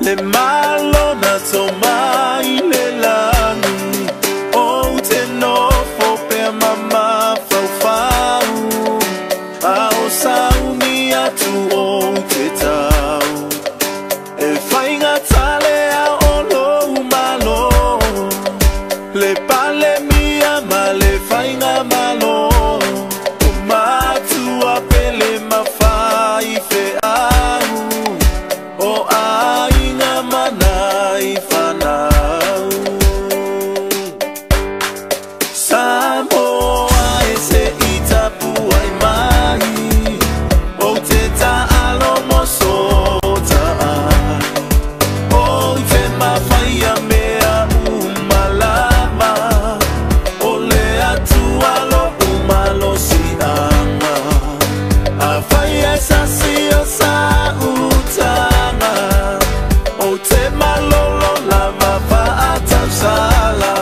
Le malo na tomai le lagi, ou te nofo pea ma mafaufau, a o sauni atu ou te tau. E faigata le ao o lou malo, le pale mia ma le faiga malo, o matua pele ma faifeau, o aiga ma nai fanau. Samoa e se i tapuai mai, ou te taalo mo so taai, ou te mafaia mea uma lava, o le Atua lo'u malosiaga. Afai e sasi o sa'utaga, ou te malolo lava fa'atausala,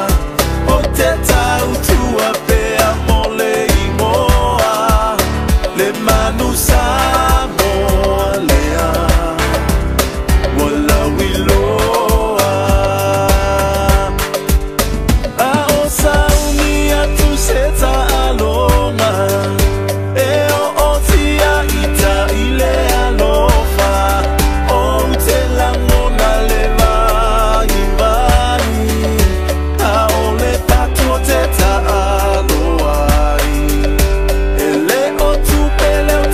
ou te tautua pea mo le igoa, le manu Samoa lea ua lauiloa. A o sauni atu se taaloga, e ootia ita i le alofa, ou te lagona le vaivai, a o le patu o te taalo ai. E le o tupe leo.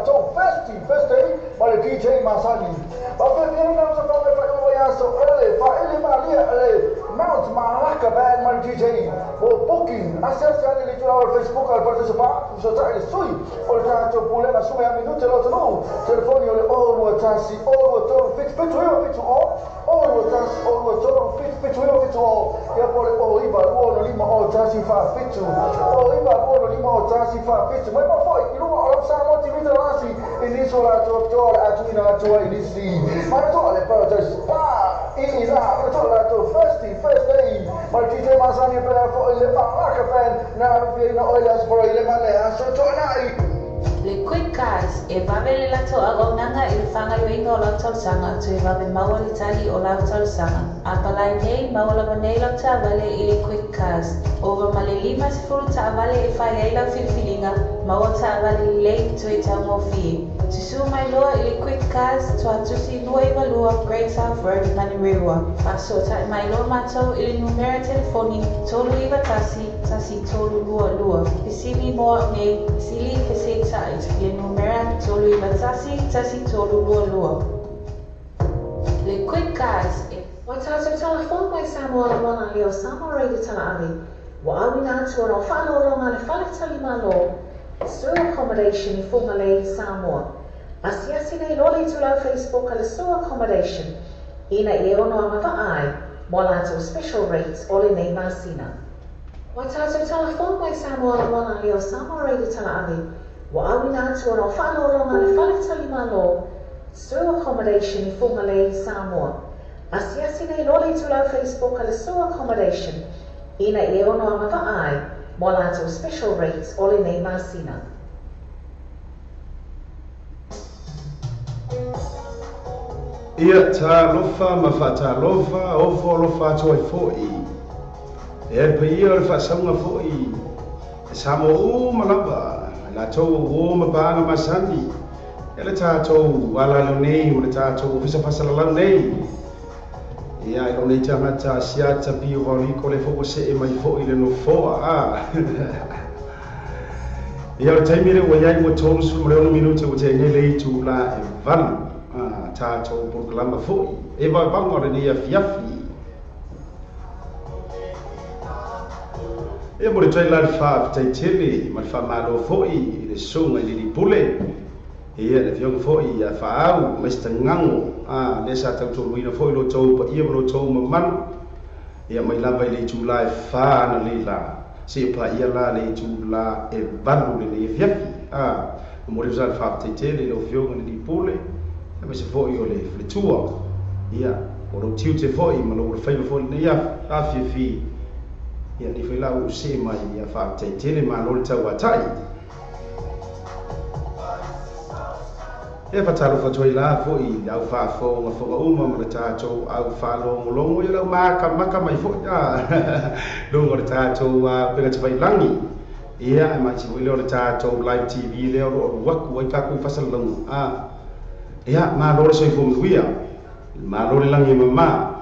tatou Festi First Day ma le DJ masani. Faafefiaina o safaga e faailoa ai aso ele faaili malia le Mount Malaka Band ma le DJ. Mo booking, asiasi ane i le itulau o le Facebook a le Parataiso Park, fesootai le sui o le tatou pulega Suga ia Minute Loatanuu. Telefoni o le 021 023 77 97 0 21 023 77 97, ia po o le 09 265 01 47 09 265 01 47. Mai mau foi i luga o lau Samoa TV Talasi i nisi o latou apitoa o le a tuuina atu ai i nisi. Manatua le Paradise Spa i ina, manatua le latou Thirsty Thursday ma le DJ masani e pea foi le Malaka Band na afiafiaina oe le Aso Faraile ma le Aso Toanai. Le Quick Cars, e vave le latou auaunaga i le faagaoioiga o lau talosaga toe vave maua le tali o lau talosaga. A palai nei, maua lava nei lau taavale i le Quick Cars. Ova ma le 50 taavale e fai ai lau filifiliga, maua taavale lelei toe taugofie. Susū mai loa i le Quick Cars, Tuatusi 292 Great South Road, Manurewa. Faasootai mai loa matou i le numera telefoni 391 1322. Fesili mo au nei, fesili fesetai i le numera 391 1322. Le Quick Cars e. Ua tatou talafou mai Samoa le moana leo Samoa Radio Talaave, ua auina atu ona o faaaloaloga a le Fale Tali Malo, Sur Accommodation i Fugalei, Samoa. Asiasi nei loa le itulau Facebook a le Sur Accommodation ina ia e ono agavaa ai mo a latou special rates o lenei masina. Ua tatou talafou mai Samoa le moana leo Samoa Radio Talaave, ua auina atu ona o faaaloaloga a le Fale Tali Malo, Sur Accommodation i Fugalei, Samoa. Asiasi nei loa le itulau Facebook a le Sur Accommodation ina ia e ono agavaa ai mo a latou special rates o lenei masina. Ia talofa ma faatalofa, ofo alofa atu ai foi. Ea le paia o le faasauga foi e Samoa uma lava, i latou o uo ma paaga masani, ea le tatou alaleo nei ma le tatou ofisa faasalalau nei. Ia, i lou nei tagata Asiata Pio Vaoliko lea foi ua see mai foi i le nofoa, a. Ia, o le taimi lea ua i ai ua 36 minute ua tea nei le itula e 8, a, tatou polokalama foi e vaovaoga o lenei afiafi. Ia, momoli atu ai la le faafetai tele ma le faamalo foi i le susuga i le Alii Pule, ia, le Afioga foi ia Faau Mr Gago, a, lea sa tautoaluaina foi lo outou paia ma lo outou mamalu, ia, mai lava i le itula e 4 analeila seia paia la le itula e 8 lenei afiafi. A, momoli atu la le faafetai tele i lau Afioga i le Alii Pule, aemaise foi o le faletua, ia, o lou tiute foi ma lou alofaiva foi i lenei afiafi. Ia, nei foi la ua ou see mai, ia, faafetai tele, malo le tauatai. Ia, faatalofa atu ai la foi i le au faafogafoga uma ma le tatou au faalogologo, ia, le au makamaka mai foi a luga o le tatou upega tafailagi, ia, aemaise foi lea o le tatou live TV lea o lo o alu atu ai tatou faasalalauga. A, ia, malo le soifua manuia, malo le lagi e mama,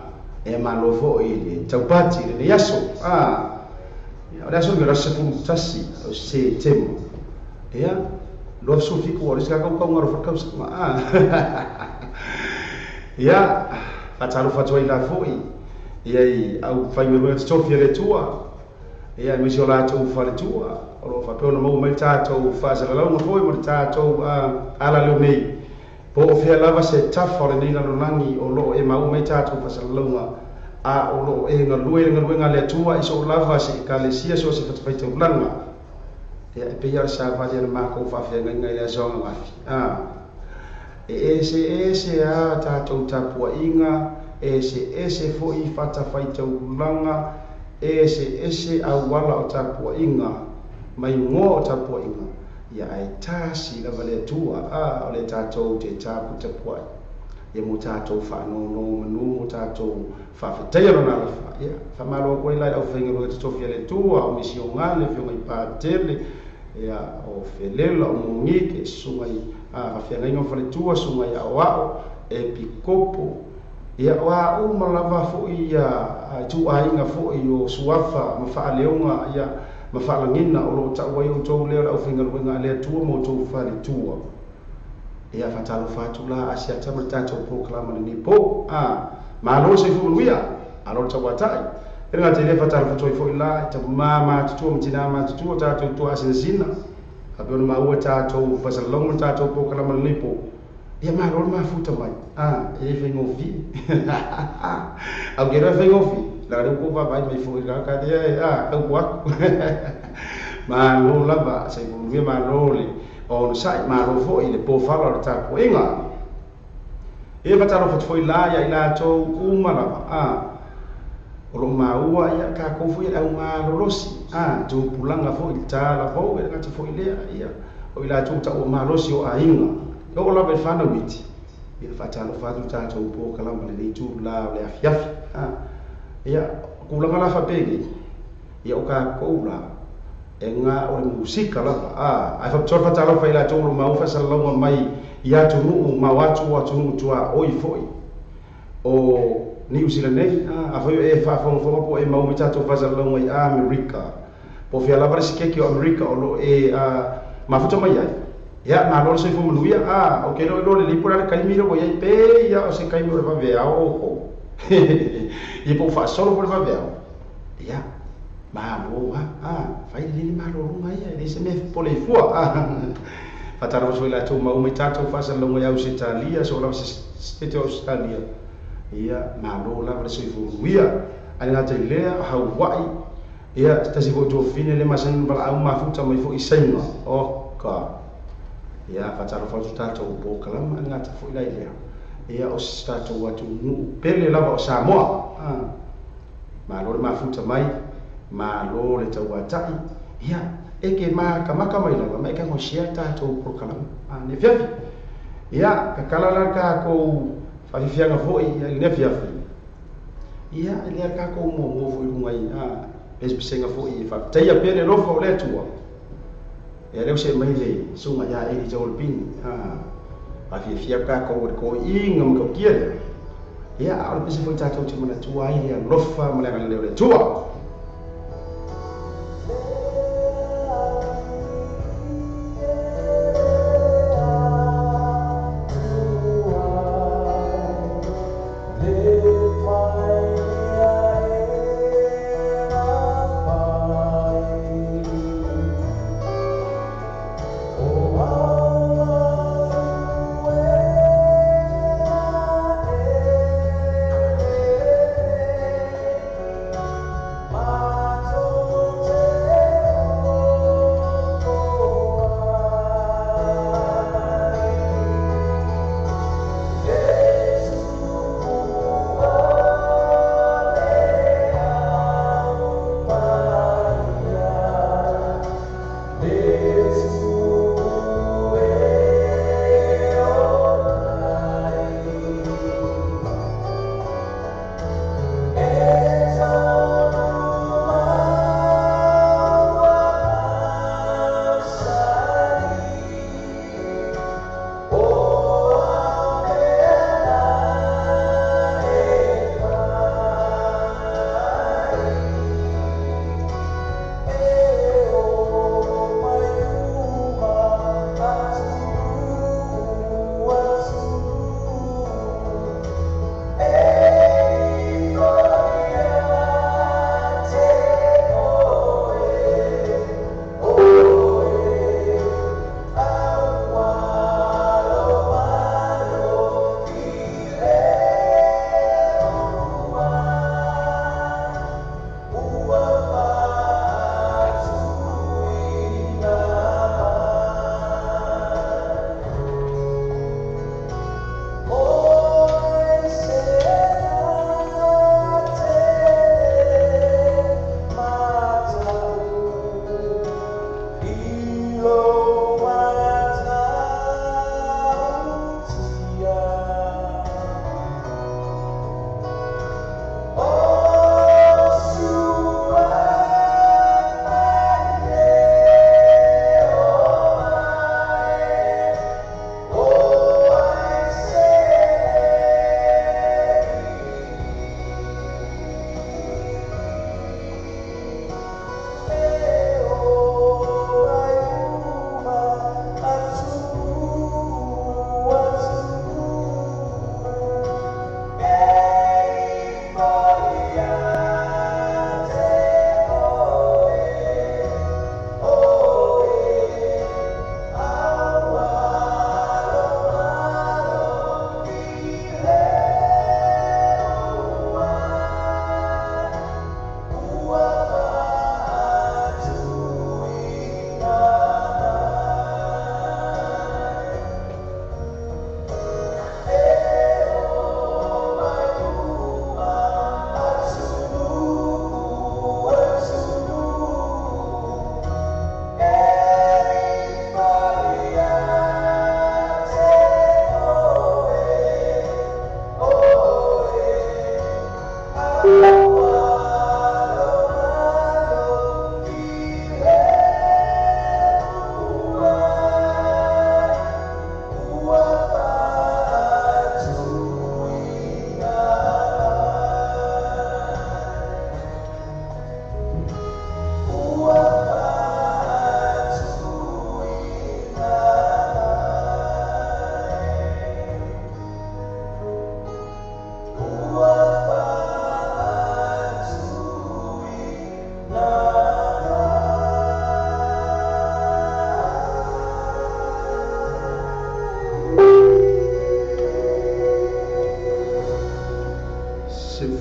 ia, malo foi le taupati i lenei aso. A, ia, o le aso lenei o le aso 11 o Setema, ia, 27 o le isi kaukauga o le tausaga. A, ia, faatalofa atu ai la foi ia i au faigaluega totofi a le Atua, ia, aemaise o latou faletua o lo o faapea ona maua mai le tatou faasalalauga foi ma le tatou alaleo nei. Po o fea lava se tafa o lenei lalolagi o lo o e maua mai tatou faasalalauga, a o lo o e galue i le galuega a le Atua i soo lava se ekalesia, so o se fatafaitaulaga, ia, e pei lava o le savali a le makou faafeagaiga i le aso ananafi. A, e eseese a tatou tapuaiga, e eseese foi fatafaitaulaga, e eseese auala o tapuaiga ma igoa o tapuaiga, ia, ae tasi lava le Atua, a, o le tatou te taputapuai, ia, mo tatou faanonomanu, mo tatou faafetaia lona alofa. Ia, faamalo atu ai la i le aufaigaluega totofi a le Atua, o Misioga, le Afioga i Patele, ia, o Felela, o Mogike, susuga i faafeagaiga o faletua, susuga i Aoao, Epikopo, ia, o a uma lava foi ia ituaiga foi o suafa ma faaleoga, ia, ma faalagina o lo o tau ai outou lea o le aufaigaluega a le Atua ma outou faletua. Ia faatalofa atu la Asiata ma le tatou polokalama lenei po. Malo le soifua manuia, alo le tauatai. E le gata i lea faatalofa atu ai foi la i tama matutua ma tinā matutua tatou tuaasinasina. Faapea ona maua tatou faasalalouga ma le tatou polokalama lenei po. Ia malo le mafuta mai. E le faigofie. Au ke loa e faigofie. Leaga lea ua kou vaavaai mai foi i le tagata lea e taupu atu. Malo lava, soifua manuia, malo le onosai, malo foi le pofala o le tapuaiga. Ia faatalofa atu foi la ia i latou uma lava o loo maua ia tatou foi le au malolosi tupulaga foi i le talavou e le gata foi lea ia o i latou taua malosi o aiga e oo lava i le fanau iti. Ia faatalofa atu tatou polokalama lenei itula o le afiafi. Ia tulaga la faapenei ia o tatou la e ga o le musika lava ae faapitoa le faatalofa i latou o loo maua faasalalauga mai i atunuu ma o atu o atunuu tuaoi foi o Niu Sila nei. Afai o e faafogafoga po o e maua mai tatou faasalalauga i Amerika po o fea lava le sikeke o Amerika o loo e mafuta mai ai, ia malo le soifua manuia. Ou te le o iloa lelei po o le a le taimi lea ua i ai pe ia o se taimi o le vaveao outou ia po ua faasolo foi le vaveao. Ia malo fai lelei le malologa ia e leai se mea e popole ai fua. Faatalofa atu foi i latou maua mai tatou faasalalauga i Ausetalia so o lava se sitete o Ausetalia. Ia malo lava le soifua manuia. Ae le gata i lea o Hawaii ia se tasi foi tuafafine lea masani ona valaau mafuta mai foi i Saina. Oka ia faatalofa atu tatou polokalama. Ae le gata foi la i lea ia o se tatou atunuu pele lava o Samoa. Malo le mafuta mai, malo le tauatai. Ia e ke makamaka mai lava ma e tago share tatou polokalama nei afiafi. Ia tatala la le tatou faafiafiaga foi i lenei afiafi. Ia e lea tatou muamua foi i luga i pesepesega foi e faafetaia pea le alofa o le Atua. Ia lea ua see mai le susuga ia Eli Taualapini. Faafiafia tatou i le toeaiina matautia lea. Ia a o le pese foi tatou te manatua ai le alofa ma le agalelei o le Atua.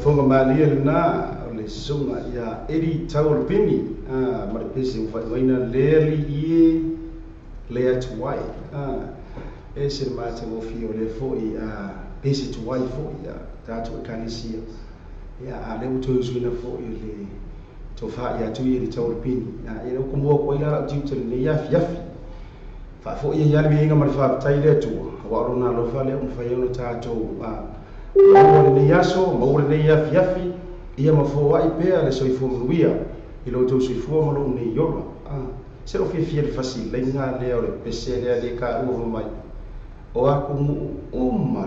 Fonga malia lena o le susuga ia Eddie Taualopini ma le pese ua faaigoaina le alii e le atuai e se le matagofie o lea foi pese tuai foi tatou Ekalesia. Ia a lea ua toe usuina foi le tofa ia Tui Eddie Taualopini. Ia ua kumua atu ai la lau tiute lenei afiafi. Faafoi ai lava le viiga ma le faafetai i le Atua, aua o lona alofa lea ua mafai ai ona tatou maua lenei aso, maua lenei afiafi, ia ma foai pea le soifua manuia i lo outou soifua ma lou nei ola. Se lou fiafia i le fasileiga lea o le pese lea le kaua fai mai, o atunuu uma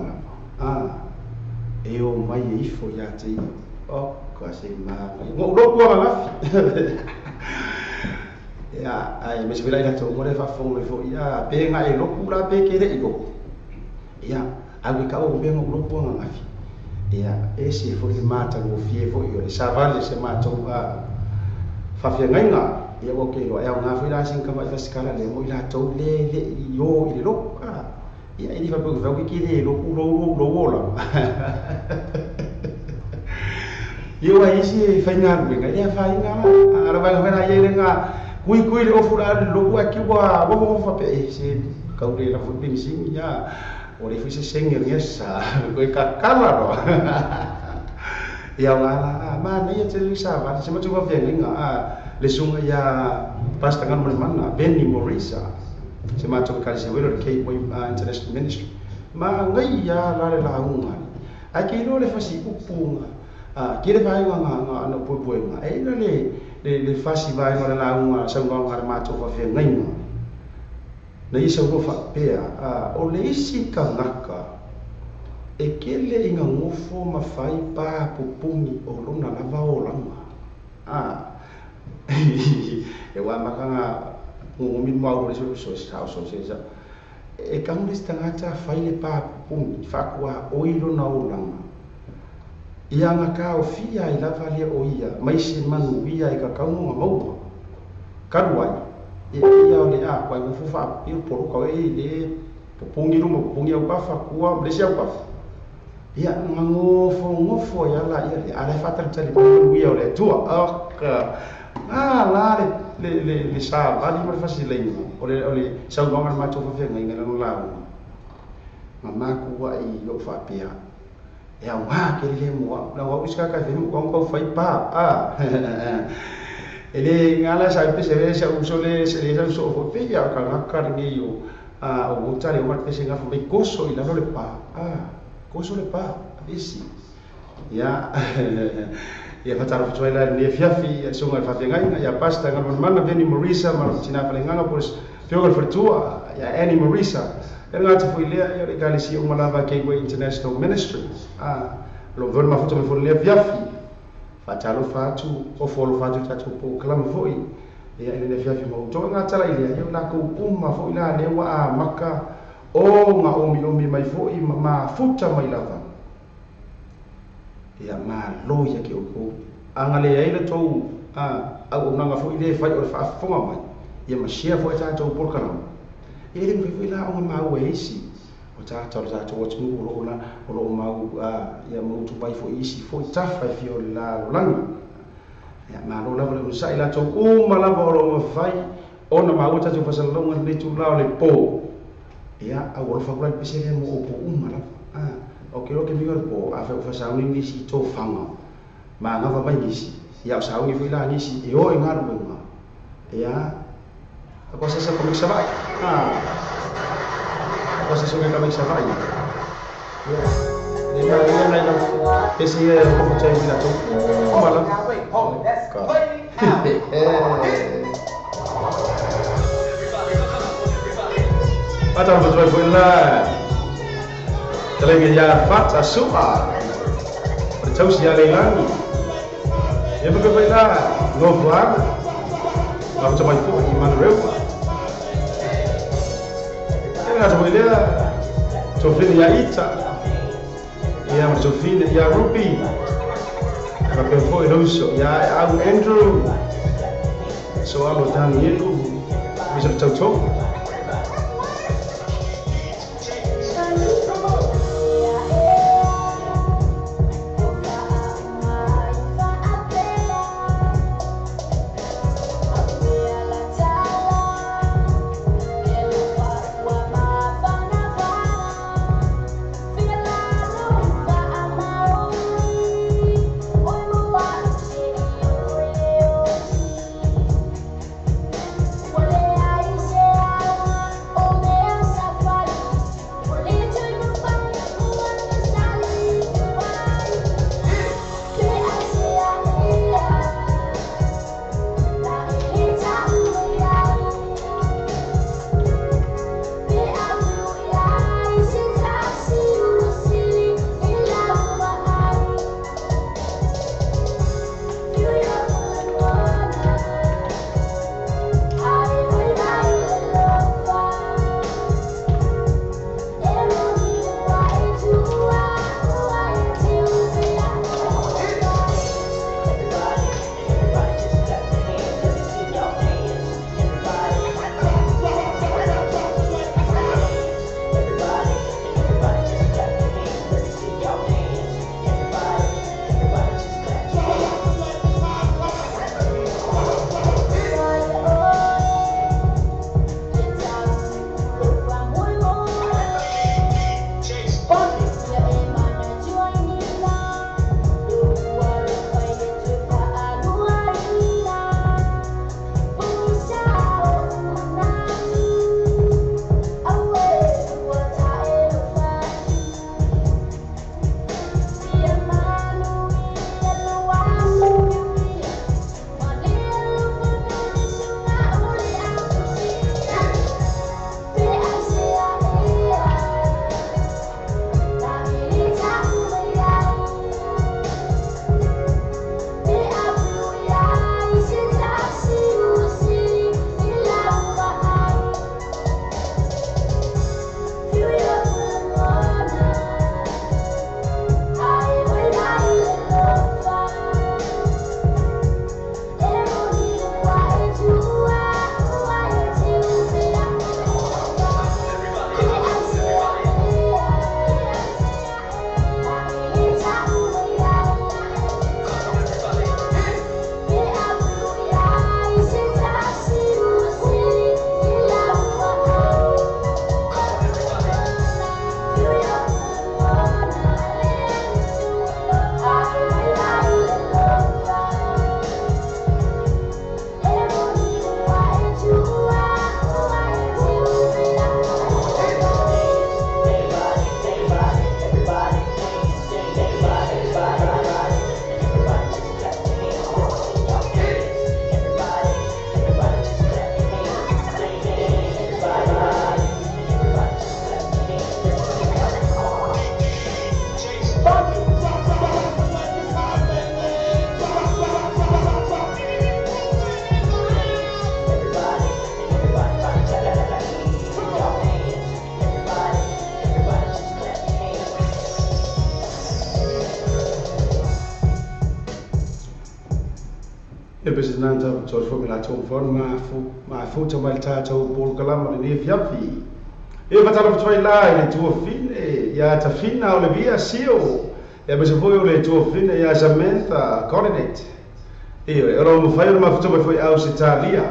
lava e omai e ifo ia te ia. Oka se manaia. Ua ou lotu ananafi. Ia, ae aemaise foi la i latou uma lea e faafofoga mai foi, ia, pe na e lotu la pe ke le'i lotu. Ia, ae ua kau au mea na ou lotu ananafi. Ia, ese foi le matagofie foi o le savali o se matou faafeagaiga. Ia, ua ou te iloa e aoga foi la sina tamai fasikala lea mo i latou le le'i o i le lotu. Ia, e le faapea ou te fai atu ke le lotu lou lou olaga. Ia, ua isi e faigaluega, e le afaina la. A o le vaega foi la ia i le ga kui kui le ofu la le lotu ae kiu ua ua faapea e se kau le lafo i penisini ia ua leai foi se senge o lenei aso sa koe kakala loa. Ia o la la manaia tele le savali se matou faafeagaiga le susuga ia Pastor Galumalemana Benny Morisa se matou Ekalesia foi lea o le Gateway International Ministry. Manaia la le lauga ae ke iloa le fasi upu ga ke le vaega ga ga na puepuega e ina le le le fasi vaega o le lauga saunoaga a le matou faafeagaiga na ia saunoa faapea o le isi tagata e tele ina nofo ma fai pa pupuni o lona lava olaga. E ua amata na gogumi le maua o le isi so sao so se sa e tago le isi tagata fai le pa pupuni faakuaoi lona olaga. Ia na taofia ai lava lea o ia mai se manuia i kakauga na maua. Talu ai, e ia o le a koe nofo faapipii o poloka oe i le pupuni luma, pupuni aukafa, kua ma le isi aukafa. Ia, na nofonofo ai lava laia lea, a o la e faatalitali mai le manuia o le Atua. Oka! Na la le, le, le, le savali ma le fasileiga o le, o le saunoaga a le matou faafeagaiga i lana lauga. Na makua'i ou faapea, E aoga tele lea mo au. Lau au isi kaka e fai mo kau fai pa. E le ngala sa pese le sa uso le se le sa uso fo pe ia ka ngaka lenei o o uta le o pese nga fo mai koso i lalo le pa. Koso le pa isi. Ia ia fatalo fo la le fiafi ia sunga le faafeagaiga ia Pastor Galumalemana Benny Morisa ma tina falegaga po fioga le faletua ia Annie Morisa. E le gata foi lea, ia o le Ekalesia uma lava Gateway International Ministry. O lo o veu le mafuta mai foi lenei afiafi. Faatalofa atu, ofo alofa atu i tatou polokalame foi ia i lenei afiafi ma outou. E gata la i lea, ia o latou uma foi la lea ua amata ona omiomi mai foi ma mafuta mai lava. Ia malo ia ki outou. A na leai le tou auaunaga foi lea e fai o le faafofoga mai, ia ma share foi a tatou polokalame. Ia e le mafai foi la ona maua e isi o tatou le tatou atunuu o lo o la o lo o mau ia mautu mai foi i isi foi tafa e fia o le lalolagi. Ia malo lava le onosai i latou uma lava o lo o mafai ona maua tatou faasalalauga i lenei itula o le po. Ia au alofa atu la i le pese lea mo outou uma lava. Ou te iloa ke miga o le po afai ua faasauni nisi i tofaga ma agafa mai nisi, ia o sauni foi la nisi e o i galuega. Ia ako sa sa kamik Savaii. Ako sa sa kamik Savaii. Ia le ma ia nai lau pese ia e alofa atu ai i latou uma lava. Now wait, hold it. That's Ka. way out. Faatalofa atu ai foi la fetalaiga ia Fata Su'a o le tausi ia Leilani. Ia faapea foi la nofoaga mafuta mai foi i Manurewa. Ia le gata foi lea Tofine ia Ita, ia ma le Tofine ia Ruby. Faapea foi le uso ia Au Andrew, Soalo Danielu, aemaise o le tautoga. E pese nanta tol fo me la tou fo ma fu ta mai tatou polokalama le nei afiafi. E faatalofa atu ai la i le tuafine ia Tafina o le Via Sio, ia aemaise foi o le tuafine ia Samantha Coordinate. Ioe, o lo mafai ona mafuta mai foi Ausetalia.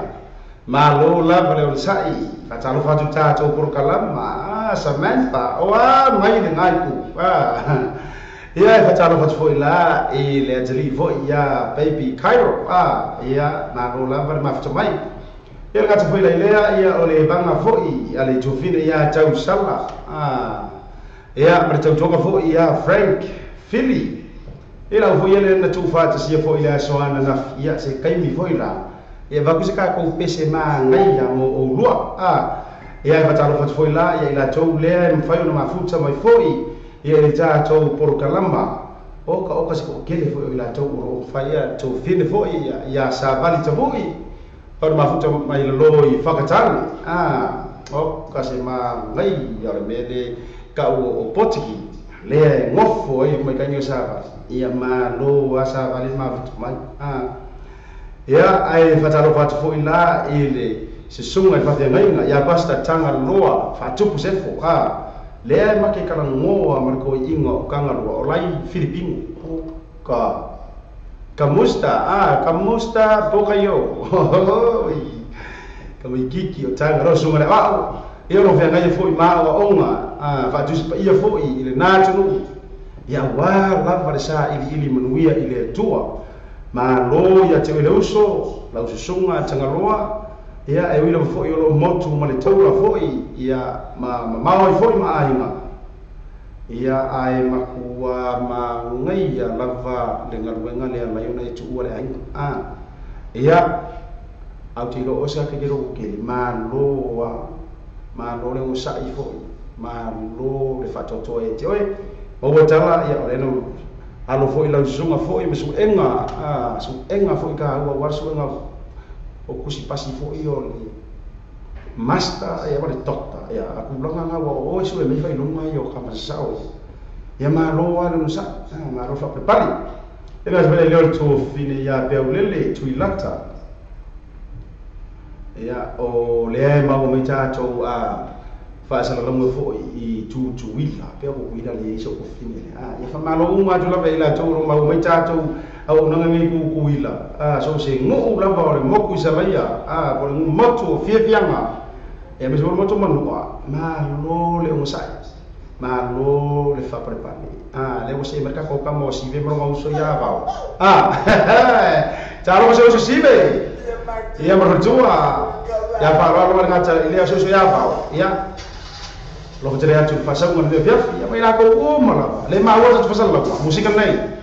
Malo lava le onosa'i. Faatalofa atu tatou polokalama. Samantha, o a mai le gaiku. Ia e faatalofa atu foi la i le atalii foi ia Baby Cairo. Ia malo lava le mafuta mai. Ia le gata foi lai lea, ia o le vaga foi a le tuafine ia Tausala. Ia ma le tautoga foi ia Frank Philly. Ia lau foi ia le na tuufaatasia foi le aso ananafi, ia se kaimi foi la. Ia vaku se takou pese magaia mo oulua. Ia e faatalofa atu foi la ia i latou lea e mafai ona mafuta mai foi ia i le tatou polokalama. O ka oka se toʻatele foi o i latou o loo faia tofine foi ia savali tavui ona mafuta mai lalō i Whakatane. O ka se magaia o le mea le ka'u o potiki lea e gofo ai mai kaigi o savali. Ia malo a savali le mafuta mai. Ia ae faatalofa atu foi la i le susuga i faafeagaiga ia Pasta Tagaloa Faatupu Sefo. Lea e make kalagoa ma le koi'iga o Kagaloa o lai Filipino o ka kamusta kamusta pokaio ka maikiki o Tagaloa susuga le a'o. Ia o lo feagaia foi ma aoaʻoga faatusi paia foi i lenā atunuu. Ia auā lava le saʻiliʻili manuia i le Atua. Malo ia te oe le uso lau susuga Tagaloa. Ia e ui lava foi o loo motu ma le taula foi ia ma mamao ai foi ma aiga. Ia ae makua magaia lava le galuega lea lai ona e tuua le aiga. Ia au te iloa oe sa keke lou kele malo a malo le ogosaʻi foi malo le faatoatoa ia te oe maua tala. Ia o lea na alo foi lau susuga foi ma suʻega suʻega foi kaua auā le suʻega o kusipasi foi o le master ia ma le doctor. Ia akulaga ga ua o oe sue mai failoga ia o kamasasao. Ia malo a le onosaʻi, malo faapalepale. E le asefale lea o le tuafine ia Peaulele Tuilata. Ia o lea e maua mai tatou faasalalauga foi i Tutuila pea kukuila le ai soʻu fine le. Ia faamalo uma atu lava i latou o lo maua mai tatou auaunaga nei kukuila so se guu lava o le moku i Salaia po le motu o fiafiaga ia ma se motu manua. Malo le ogasaʻi, malo le faapalepale. Lea ua seʻe mai le takou kama o Sive ma loga uso ia Vao. Talofa se uso Sive ia ma faletua ia faaaloalo ma le gata i lea uso ia Vao. Ia alofa tele atu le faasauga le afiafi ia mai lakou uma lava le maua tatu fasalalauga musika lenei.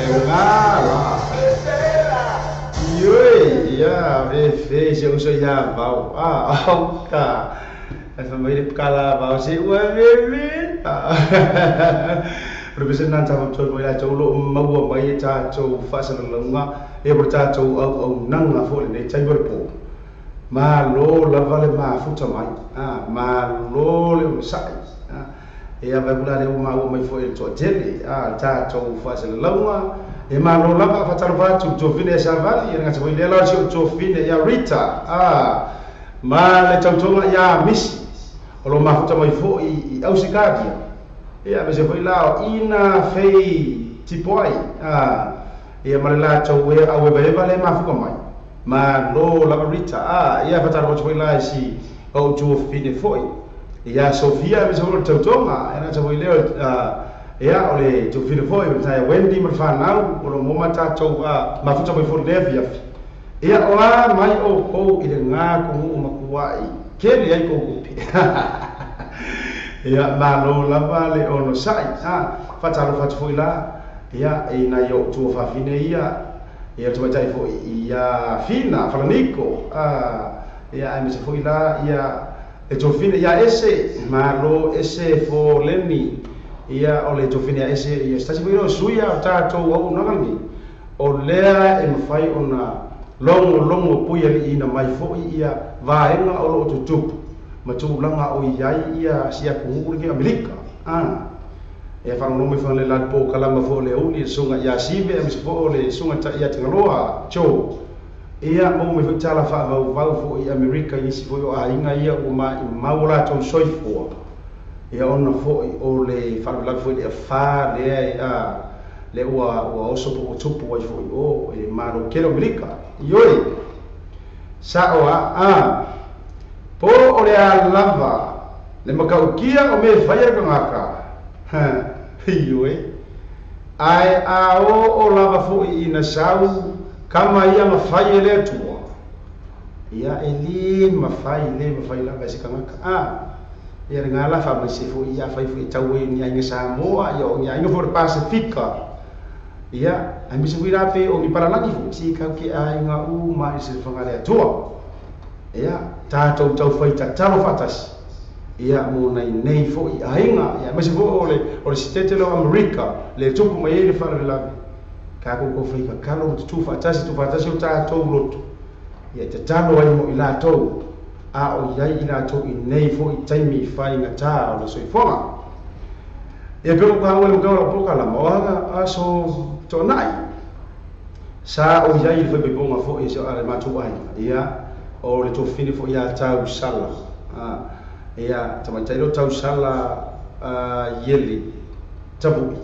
E ngala. Ioe, ia, fe se uso ia vau. Ah, auka. E fa mai le kala vau se ua me. Representant sa to mo ia to lo maua mai ta to faasalalauga e mo tatou auaunaga foʻi lenei taimi o le pō. Malo lava le mafuta mai, malo le onosaʻi, e avai kula le ua maua mai foʻi le toatele, tatou faasalalauga e malo lava. Faatalofa atu tofine e savali e gata foi lea la si o tofine ia Rita, ma le tautoga ia Misi o lo mafuta mai foʻi i Ausikaria. Ia ma se foi la ina fei tipoai, ia ma le latou e au evaeva le mafuka mai. Malo lava Rita, ia faatalofa foi la si o tuafine foi ia Sofia ma se foi le tautoga e gata foi lea, ia o le tuafine foi ma taia Wendy ma le fanau o lo mo tatou mafuta mai foi lea fiafi. Ia o a mai oukou i le gakuguu makuaʻi kele ai kou kupe. Ia malo lava le onosaʻi. Faatalofa atu foi la ia i nai ou tuafafine ia, ia tamaitai foi ia Fina Falaniko, ia aemaise foi la ia le tofine ia Ese, malo Ese Foleni, ia o le tofine ia Ese ia se tasi foi o suia o tatou auaunaga lenei o lea e mafai ona logologo pui aliiina mai foi ia vaega o loo tutupu ma tulaga o iai ia si atunuu lenei Amerika. E faalogologo mai foi le latou kalama foi o le uli le suga ia Sive aemaise foi o le suga taʻi Atigaloa Jo. Ia maua mai foi tala faavauvau foi i Amerika i nisi foi o aiga ia ua maʻimau o latou soifua ia ona foi o le faalavelave foi le afā lea le ua oso po ua tupu ai foi o e malo kele o Amerika. Ioe, saʻo a po o le a lava le makaukia o me faia le kagaka. Ioe, ae a o lava foʻi ina sau kama ia mafai e le Atua. Ia e lē mafai, lē mafai lava e se kagaka. Ia le gala faamaise foʻi ia fai foʻi tau ai ni aiga Samoa ia o ni aiga foi le Pasifika. Ia aemaise foi la pe o ni palalagi foʻi si kau ke aiga uma i se faga le Atua. Ia tatou taufai tatalo faatasi ia mo nai nei foʻi aiga ia aemaise foi o le sitete leo Amerika le tupu mai ai le faalavelave. Tatou taufai kakalo ma tutū faatasi, tu faatasi o tatou loto ia tatalo ai mo i latou a o iai i latou i nei foʻi taimi faigatā o le soifuaga. Ia pe uka ua le uka o lau polokalama o aga aso toanaʻi sa o iai le faipaipoga foʻi se a le matou aiga ia o le tofine foʻi ia tausala, ia tamaitai leo tausala ieli tapuʻi.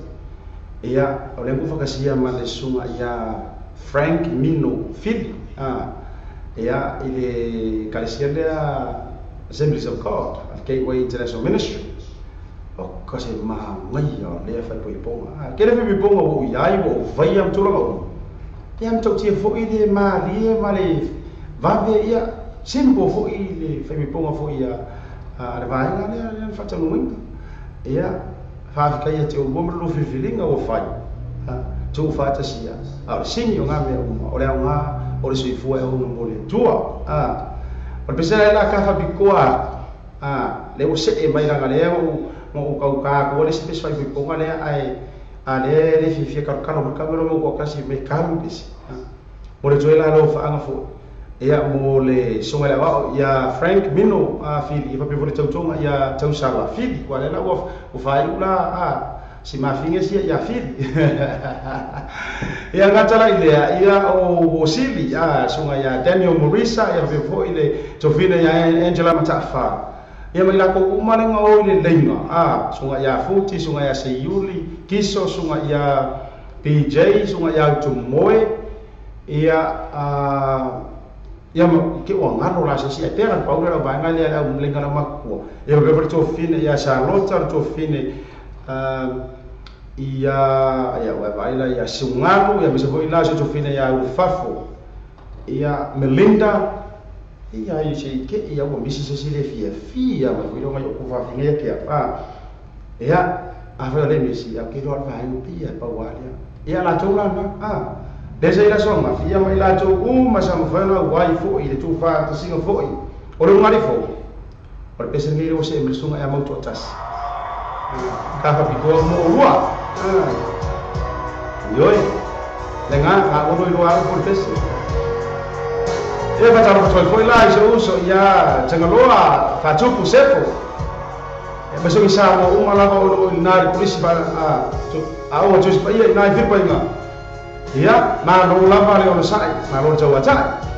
Ia o le fakasia ma le suga ia Frank Mino Fili, ia i le kalesia lea Assemblies of God Gateway International Ministry. O ka se magaia o lea faipoipoga kele faipoipoga ua ou iai ua ou faia ma tulaga uma ia matautia foʻi le malie ma le vave ia simple foʻi le faipoipoga foʻi ia le vaega lea lea na faataunuuina. Ia faafetai ia te oulua ma le lua filifiliga ua fai tuu faatasia a o le sini o gā mea uma o le aogā o le soifua e ona mo le Atua. O le pesela e la ka faapikoa atu le ua see mai laga lea ma ou kaukā koa le isi pese faipoipoga lea ae a lea le fiafia kalokalo mai kamera mo ko kasi me kalu pese mo le toe la lo faaga foʻi ia mo le suga le avao ia Frank Mino Fili ia faapea foi le tautoga ia tausala Fili ua lea la ua faaiu la si mafiga sia ia Fili. Ia gata la i lea ia o Sili suga ia Daniel Morisa ia faapea foi le tofina ia Angela Mataafa ia ma i lakou uma lega o i le leiga suga ia Futi, suga ia Seiuli Kiso, suga ia PJ, suga ia Utumoe ia ia ke ua galo la se sia pera paula la vaega lea le au leiga la makua ia faapea foi le tofine ia Salota le tofine ia ia ua vaai la ia Sugalu ia aemaise foi la se tofine ia Ufafo ia Melinda ia i se ke ia ua misi se si le fiafia mai foi longa i o kufafiga ia ke ia afai o le misi ia ke loa le vaega pia pau a lea Ia latou lana lea sa i aso ananafi ia ma i latou uma sa mafai ona auai foʻi i le tuufaatasiga foʻi o le ugalifoʻu o le pese lenei ua seʻe mai le susuga e amau toatasi ka faapitoa mo olua ioe lega taʻolo iloa au po le pese ia faatalofa atu ai foʻi la i soʻu uso ia Tagaloa Faatupu Sefo e ma soʻi Samoa uma lava o loo i lena i le kolisi aoga Tusi Paia i na i Filipaina ia malo lava le onosaʻi malo le tauataʻi.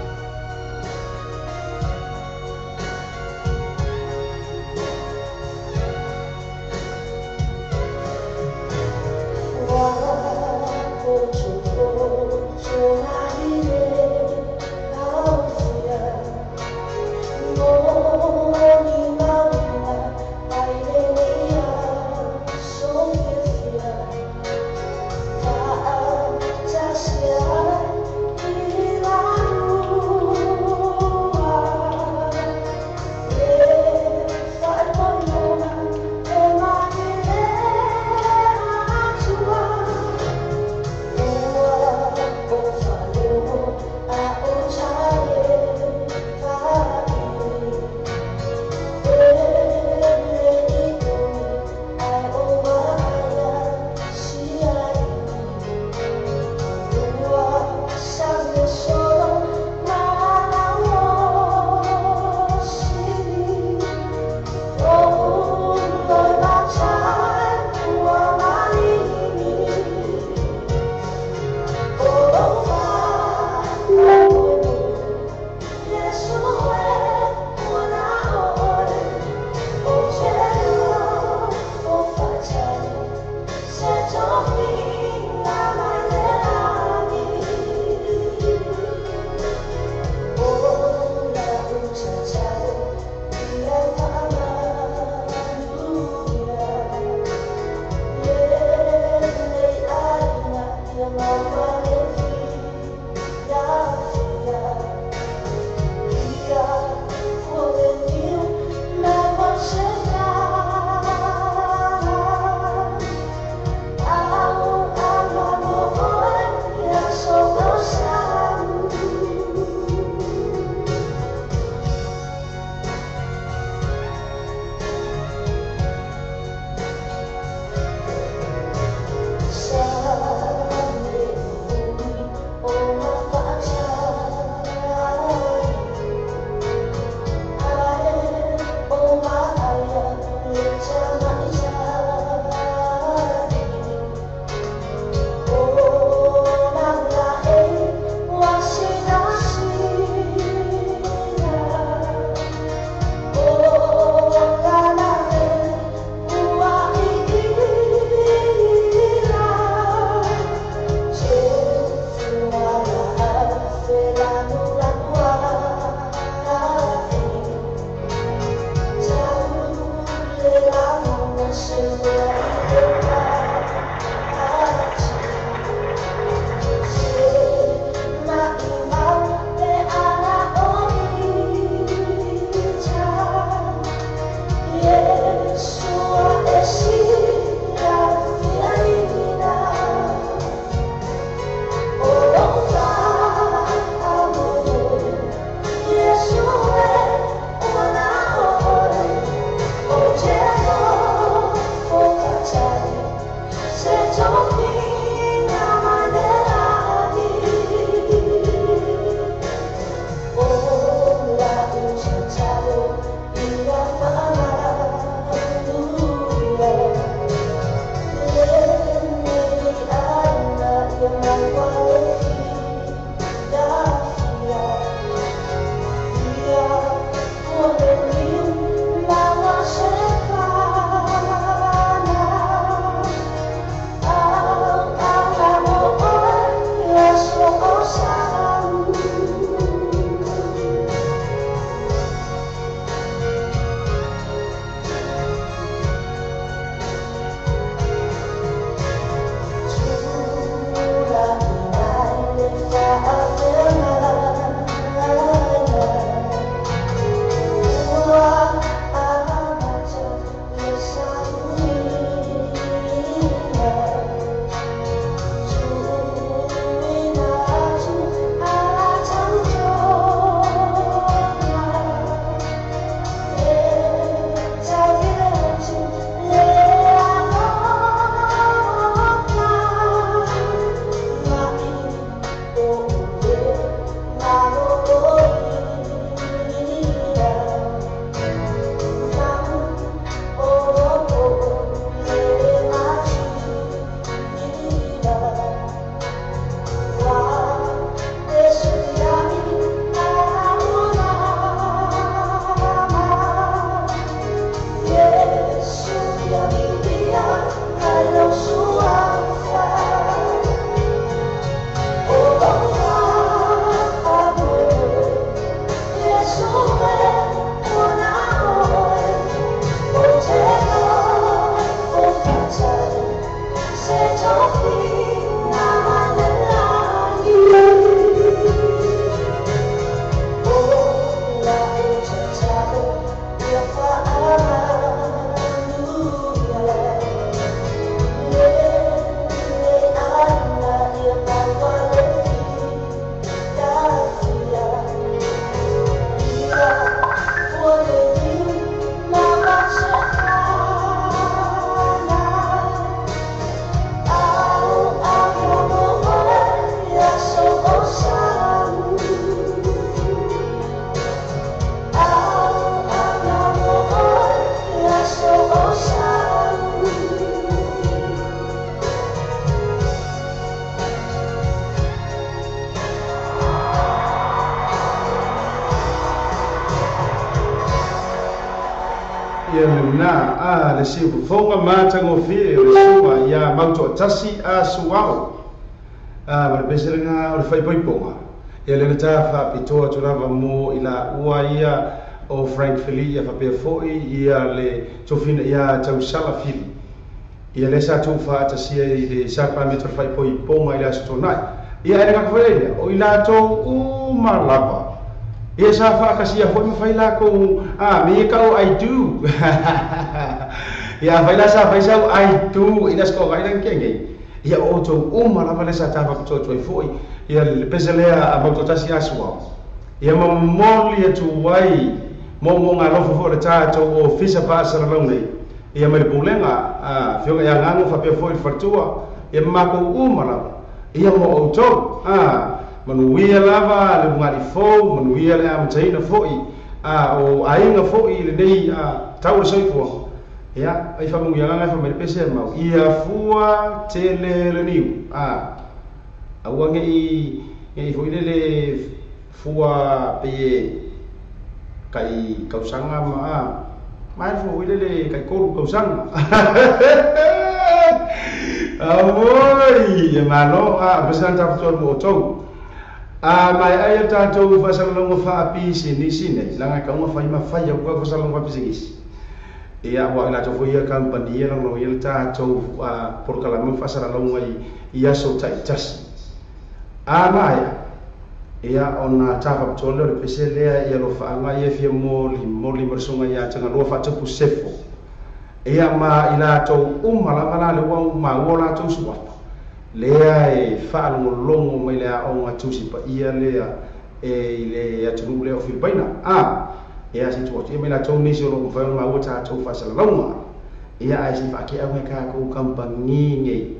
Ia lena a le siufofoga matagofie o le suga ia mautoatasi a suao a ma le peselega o le faaipoipoga ia lena ta faapitoa atu lava mo i laua ia o Frank Fili ia faapea fo'i ia le tofina ia tausala Fili ia lea sa tou faatasia i le sakaramento o le faaipoipoga i le aso Tona'i ia ae le gata foi lea o i latou uma lava ia sa faakasia foi ma fai lakou a me ia kau I do ia fai la sa fai sau I do ina skoga ina kenge ia o outou uma lava le sa tafaapitoa atu ai fo'i ia le pese lea a mautoatasi asuao ia mamoli atu ai momoga alofa foi o le tatou ofisa faasalalau nei ia mai le pulega a fioga ia gago faapea foi le faletua ia makou uma lava ia mo outou a manuia lava le ugali fou manuia le amataina fo'i a o aiga fo'i lenei a tau le soifuaga ia ai faamanuiagaga e faamai le pese mau ia fua tele le niu a aua nei nei foi lele fua pe kai kausaga ma a mai fua lele kai kolu kausaga Amoi, e malo a pese ta fatu mo outou a mai ai a tatou faasalalauga faapisinisi nei laga kauga fai ma fai au ka faasalalauga faapisinisi ia ua i latou foi ia kampani e lagolago le tatou polokalame faasalalauga i aso taitasi a maea ia ona tafaapitoa lea o le pese lea ia alofaaga ia fia molimoli ma le suga ia Tagaloa faatupu sefo ia ma i latou uma lava la le ua maua latou suafa lea e faalogologo mai le aoga tusi paia lea e i le atunuu lea o Filipaina a ia se atu ia mai latou nisi o loo mafai ona maua tatou faasalalauga ia ae se faakeau tatou kampani nei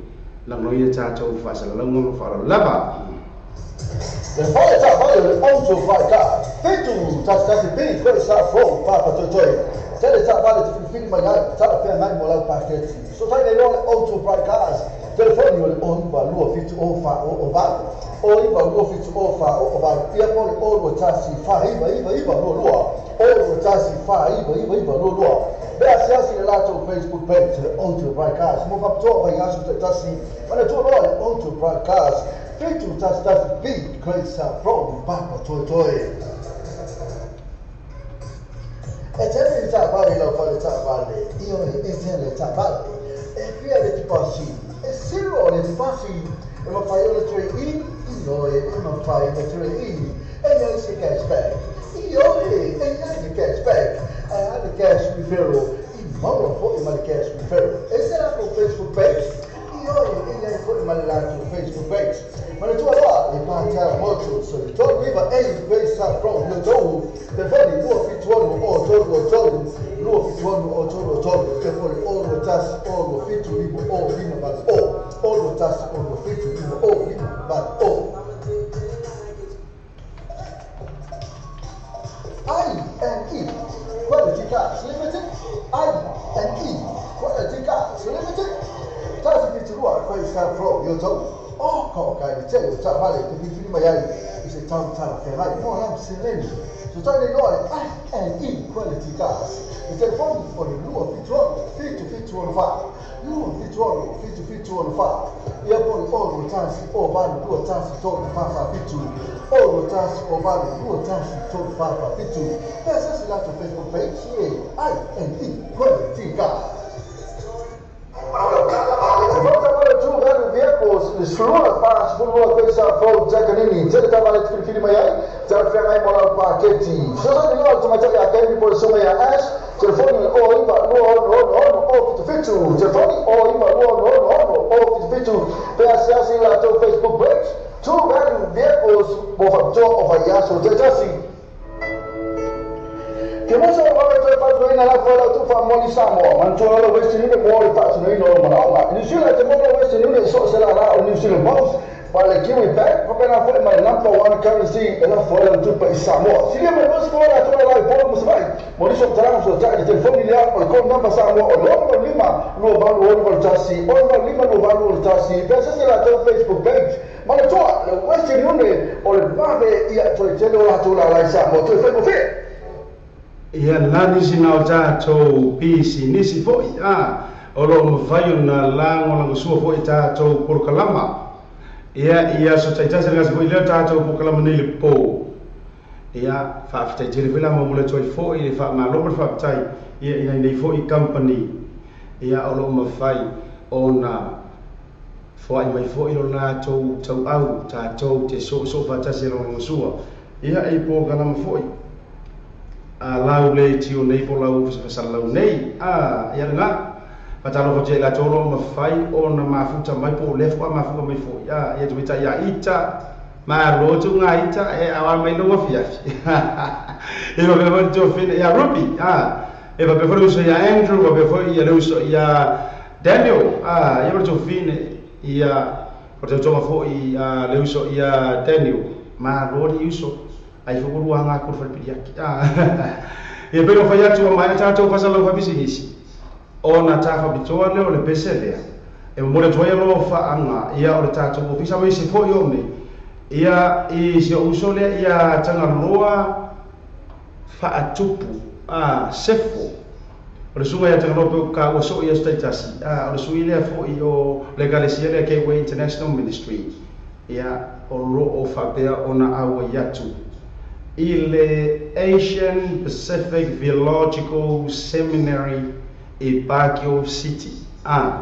lagolagoina tatou faasalalauga ma faaaloalo lava. Le fale taavale o le Auto Bright 711 B koe sa fou papa toetoe. Tele taavale te filifili mai ai, talafeagai mo lau paketi. So tai nei loa le Auto Bright Cars. Telefoni o le 09 2 7 0 4 0 8. 09 2 7 0 4 0 8. Ia po le 0 1 4 9 9 9 2 2. 0 1 4 9 9 9 2 2. Pe asiasi le latou Facebook page le Auto Bright Cars. Mo faapitoa vaiaso taitasi. Manatua loa le Auto Bright Cars. 711 B Great South Road Papa Toetoe. E tele le taavale lau fale taavale, ioe e tele taavale. E fia le tipasi, e siro le tipasi, e mawhai o le 3E, ioe e mawhai le 3E, e iai se cashback, ioe e iai se cashback, e a le cash referral, i maua fo'i ma le cash referral. E se latou Facebook page, ioe e iai fo'i ma le latou Facebook page. Manatua loa le Patel Motors, so le 3 9 8 Great South Road, Lotou, telefoni 2 7 6 o 3 3, 2 7 6 o 3 3, telefoni 0 1 0 7 5 0 5 8 0, 0 1 0 7 5 0 5 8 0. I&E Quality Cars Limited, I&E Quality Cars Limited, tasi fiturua Great South Road, Lotou. O ka kai le tele o taavale te filifili mai ai i se tau talafeagai mo lau seleni. So tai nei loa le I&E Quality Cars. Le telefoni o le 2 7 6 7 7 6 4. 2 7 6 7 7 6 4. Ia po le 0 1 0 8 2 1 3 4 4 7. 0 1 0 8 2 1 3 4 4 7. Pe asiasi latou Facebook page e I&E Quality Cars. Le sefulua fa sefulua Great South Road Takanini. Tele taavale te filifili mai ai, talafeagai mo lau paketi. Fesoasoani loa le tamaitai ia Kemi po le suga ia Ash. Telefoni o 09 2 6 6 6 0 77. Telefoni o 09 2 6 6 6 0 77. Pe asiasi latou Facebook page. True Value Vehicles mo faapitoa o vaiaso taitasi. Ke mosa o wawe toe fatuina la fola tu fa moli Samoa. Manatua loa le Western Union mo le faatinoina o manaoga. New Zealand te mola Western Union so se la la o New Zealand Post. Pa le Kiwi Bank, papena fo'i mai number 1 currency e la fola tupa i Samoa. Silia mai mosi fola atu la i polo musavai. Mo nisi o talaga fesoota'i le telefoni lea o le code number Samoa o le 6 5 2 8 6 1 6 5 2 8 6 1. Pe asiasi latou Facebook page. Manatua le Western Union o le vave ia toe tele o latou lalai Samoa. Toe faigofie. Ia la nisi na o tatou pisinisi fo'i a o loo mafai ona lagolagosua fo'i tatou polokalama. Ia i aso taitasi le gasi fo'i lea tatou polokalama nei le po. Ia faafetai tele foi la momoli atu ai fo'i le faamalo ma le faafetai ia i nei fo'i company ia o loo mafai ona foai mai fo'i lo latou tauau tatou te soosoo faatasi e lagolagosua ia i polokalama fo'i a lau le tio nei po lau fasalalau nei a ia lena fatalofa atu ia i latou o loo mafai ona mafuta mai po o le faatoa mafuta mai fo'i a ia tamaitai ia ita malo tuuga ita e aoa mai lou afiafi e faapea foi le tuafine ia Ruby a e faapea foi le uso ia Andrew faapea foi ia le uso ia Daniel a ia ma le tuafine ia o le tautoga fo'i a le uso ia Daniel malo le uso ai foi ua lua aga aku le falepili aki a ia pei ona fai atu ua maea tatou faasalalau faapisinisi ona tafaapitoa lea o le pese lea e momoli atu ai alofaaga ia o le tatou ofisa ma isi fo'i o nei ia i si ou uso lea ia Tagaloa Faatupu a Sefo o le susuga ia Tagaloa pe ka ua soo i aso taitasi a o le sui lea fo'i o le ekalesia lea Gateway International Ministry ia o loo faapea ona auai atu i le Asian Pacific Theological Seminary i Baguio City a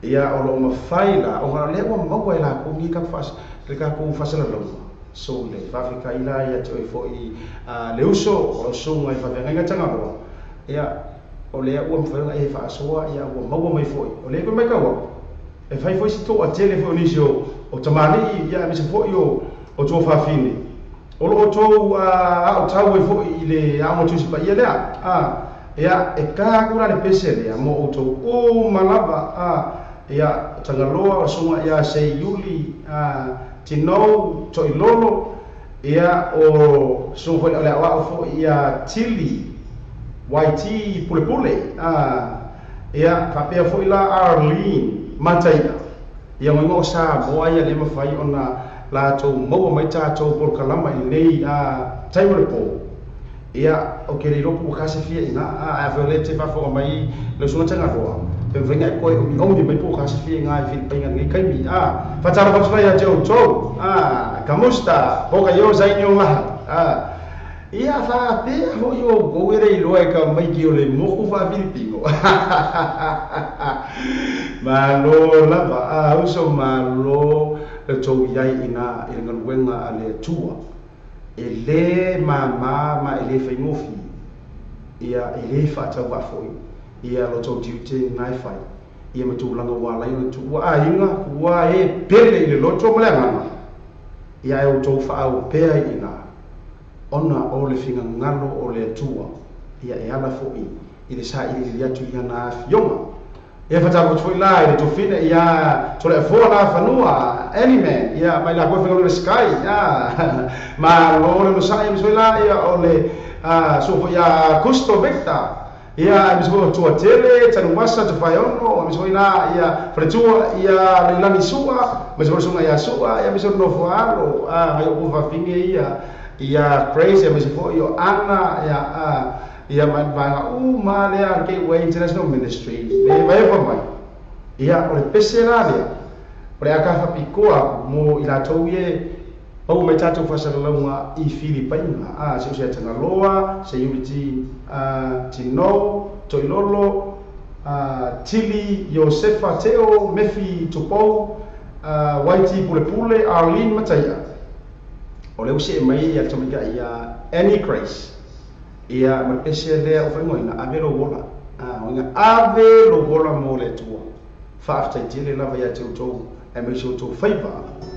ia o loo mafai la ona o lea ua maua e lakou nei le takou faasalalauga so le faafetai la ia te oe fo'i le uso o lau susuga i faafeagaiga Tagaloa ia o lea ua mafai ona e faasoa ia ua maua mai fo'i o lea koe matau atu e fai foi si toatele foi o nisi o tamalii ia aemaise foi o tuafafine o loo outou aotau ai foi i le aoga Tusi Paia lea a ia e ta aku la le pese lea mo outou uma lava a ia Tagaloa o susuga ia Seiuli a Tinou Toilolo ia o susuga foi o le aoao foi ia Tili YT Pulepule a ia faapea foi la Arlene Mataia ia goiga o Samoa ia le mafai ona latou maua mai tatou polokalama i lenei a taimi o le po ia o ke le iloa po ua kasefia ina a afai o lea e te faafofoga mai lau susuga Tagaloa pe mafai ona e koe omiomi mai po ua kasefia ina i Filipaina i lenei taimi a faatalofa atu la ia te outou a kamusta po ka yo sa inyong lahat a ia faapea fo'i outou e le iloa e ka maiki o le moku faafilipino malo lava a uso malo le tou iai ina i le galuega a le Atua e lē māmā ma e lē faigofie ia e lē faatauvaa fo'i ia lo tou tiute na e fai ia ma tulaga ua alai ona tuua aiga ua e pele i le loto ma le agaga ia e outou faaau pea i ina ona o le finagalo o le Atua ia e ala fo'i i le sailiili atu i ana afioga ia fatalofa atu foi la i le tofine ia Toleafoa la fanua Anyman ia mai lakou e faigaluega le Sky a malo le onosai aemaise foi la ia o le sua foi ia Custo Victor ia aemaise foi o Tuatele Tanumasa Tofaeono aemaise foi la ia faletua ia Leilani Sua aemaise foi le susuga ia Sua ia aemaise o le nofo alo a ngai o fafine ia ia Grace aemaise foi o Ana ia a ia ma vaega uma lea Gateway International Ministry le vaevae mai ia o le pese la lea o le a tafaapitoa aku mo i latou ie maua mai tatou faasalalauga i Filipaina a se o se Tagaloa Seiuli a Tinou Toilolo a Tili Iosefa Teo Mefi Tupou a YT Pulepule Arlene Mataia o lea ua see mai ia le tamaitai ia Annie Grace ia ma le pese lea ua faaigoaina ave lou ola a uiga ave lou ola mo le Atua faafetai tele lava ia te outou aemaise outou faiva. Ave.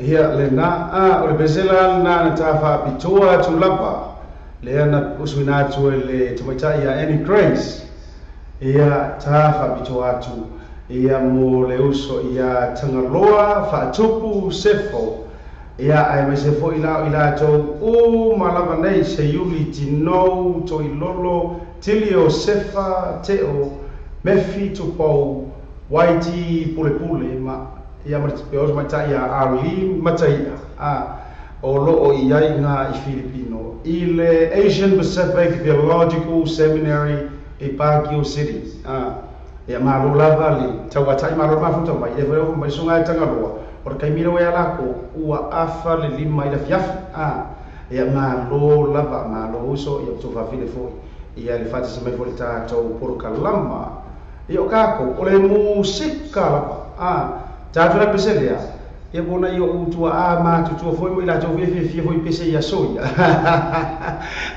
Ia le na a o le pesela na na ta fa pitoa tu lapa le na usuina atu le tamaita ia Annie Grace ia ta fa pitoa atu ia mo le uso ia Tangaloa Faatupu Sefo ia ai me se fo ila ila to u malava nei se yuli tino to ilolo tilio sefa teo mefi tupou waiti pule pule ma ia ma te oso mai ia ali matai a o lo o ia nga i Filipino i le Asian Pacific Theological Seminary i Baguio City a ia ma lo lava le tau atai ma lo mafuta mai le fo mai sunga Tangaloa o le kaimira wa lako ua afa le lima i la fiafi a ia ma lo lava ma lo uso ia to fa file fo ia le fati se mai fo le tatou porokalama ia o kako o le musika lava a tātou la peselea ia bona ia utua a ma tutua foi mo ila tou fia fia foi pese ia soia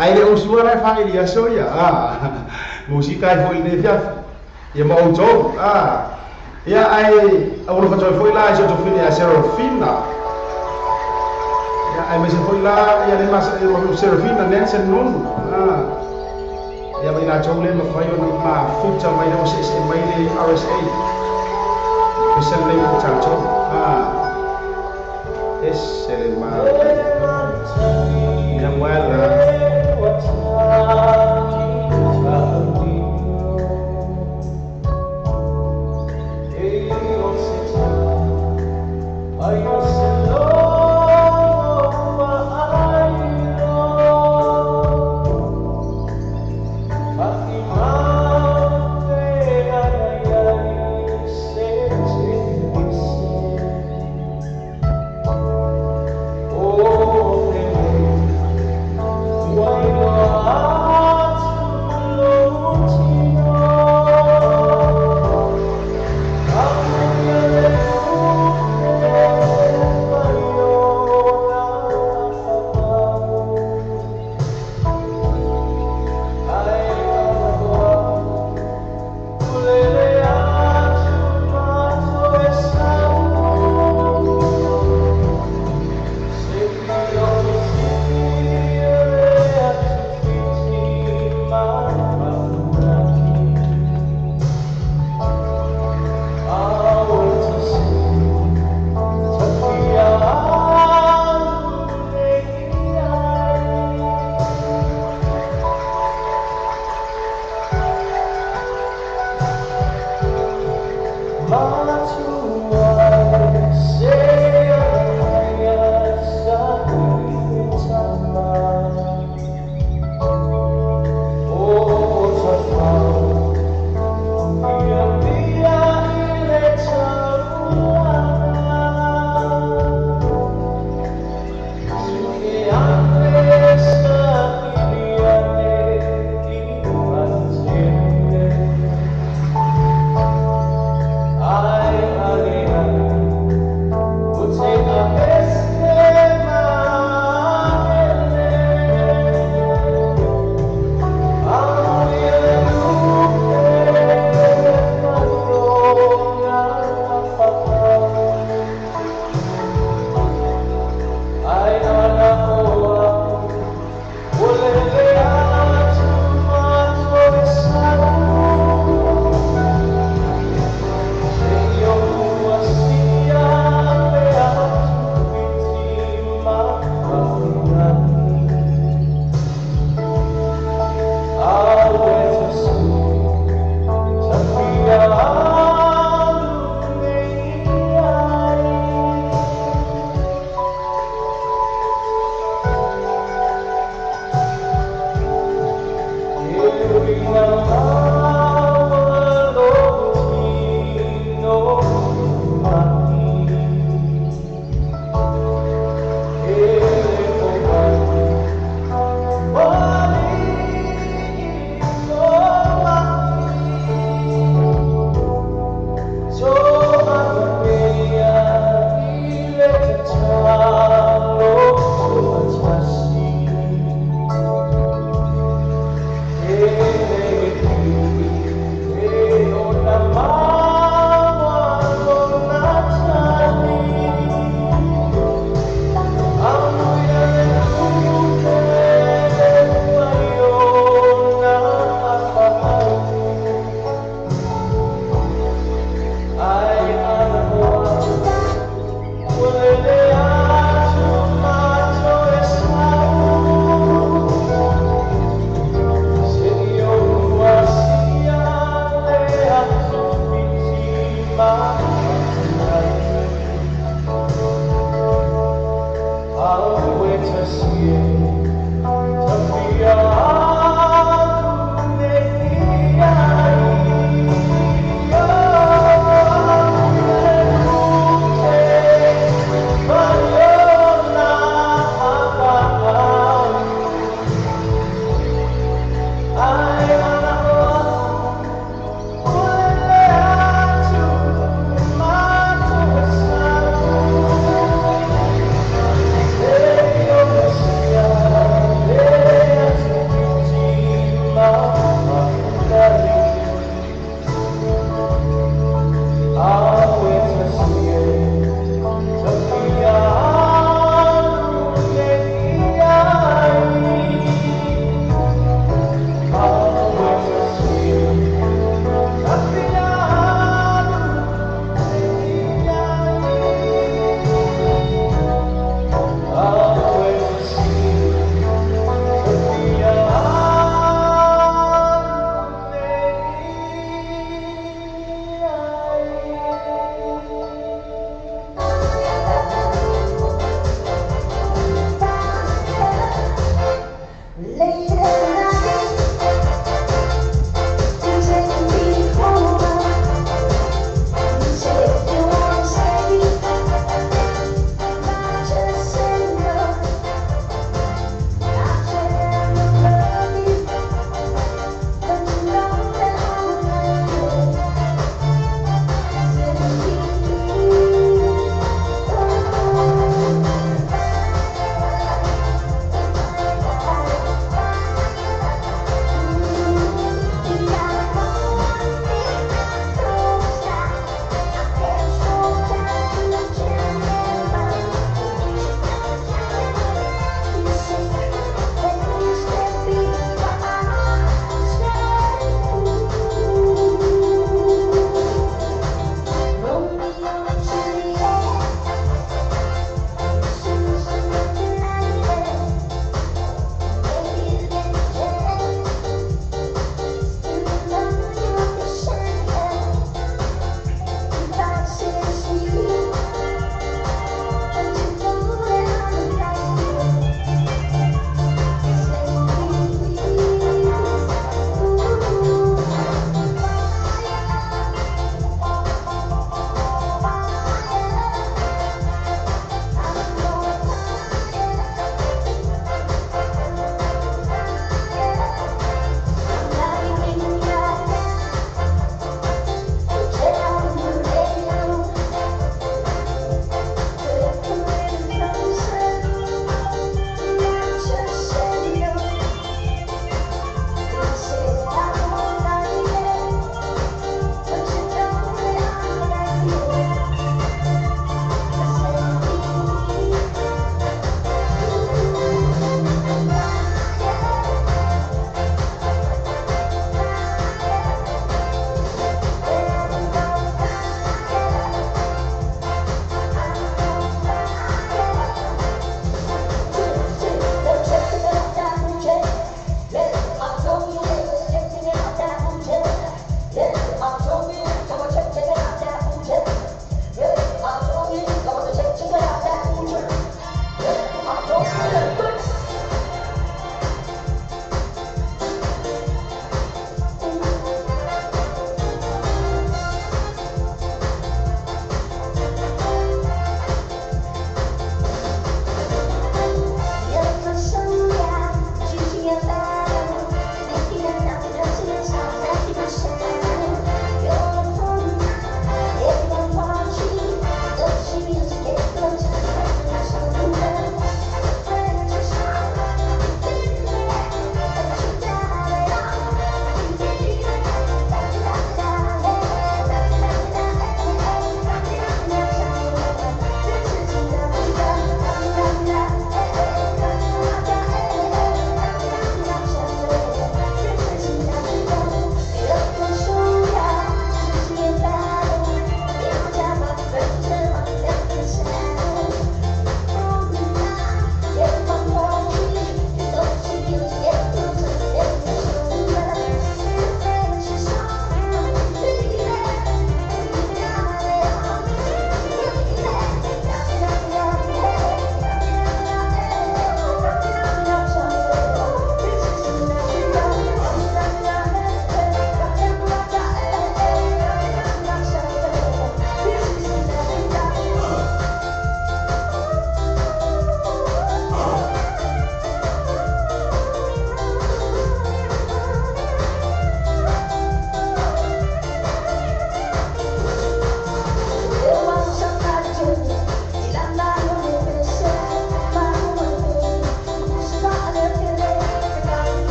ai le usua la fa ia soia a musika ai foi le fiafi ia ma outou a ia ai a olo fatoi foi la ia to fili a Serafina ia ai me se foi la ia le mas Serafina Nansen non a ia mai la tou le ma fai ona ma futa mai le se se mai le RSA pesel le mo tatou a ese le ma ia wala Oh. I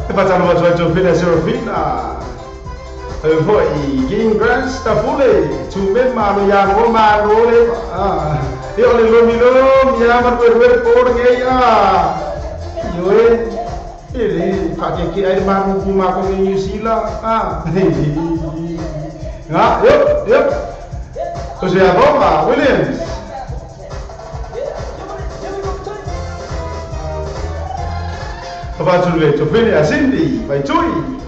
E fatalofa atu ai Tofina Serafina. Foi King Grants Tafule, tume malo ya ngo malo le. E o le lomi lomi ya ma wer por nge ya. Yo e ele fa ke ke ai ma ku ma ko New Zealand. Nga, yo, yo. José Aroma Williams. Pabatule Tofina Cindy, Baitui.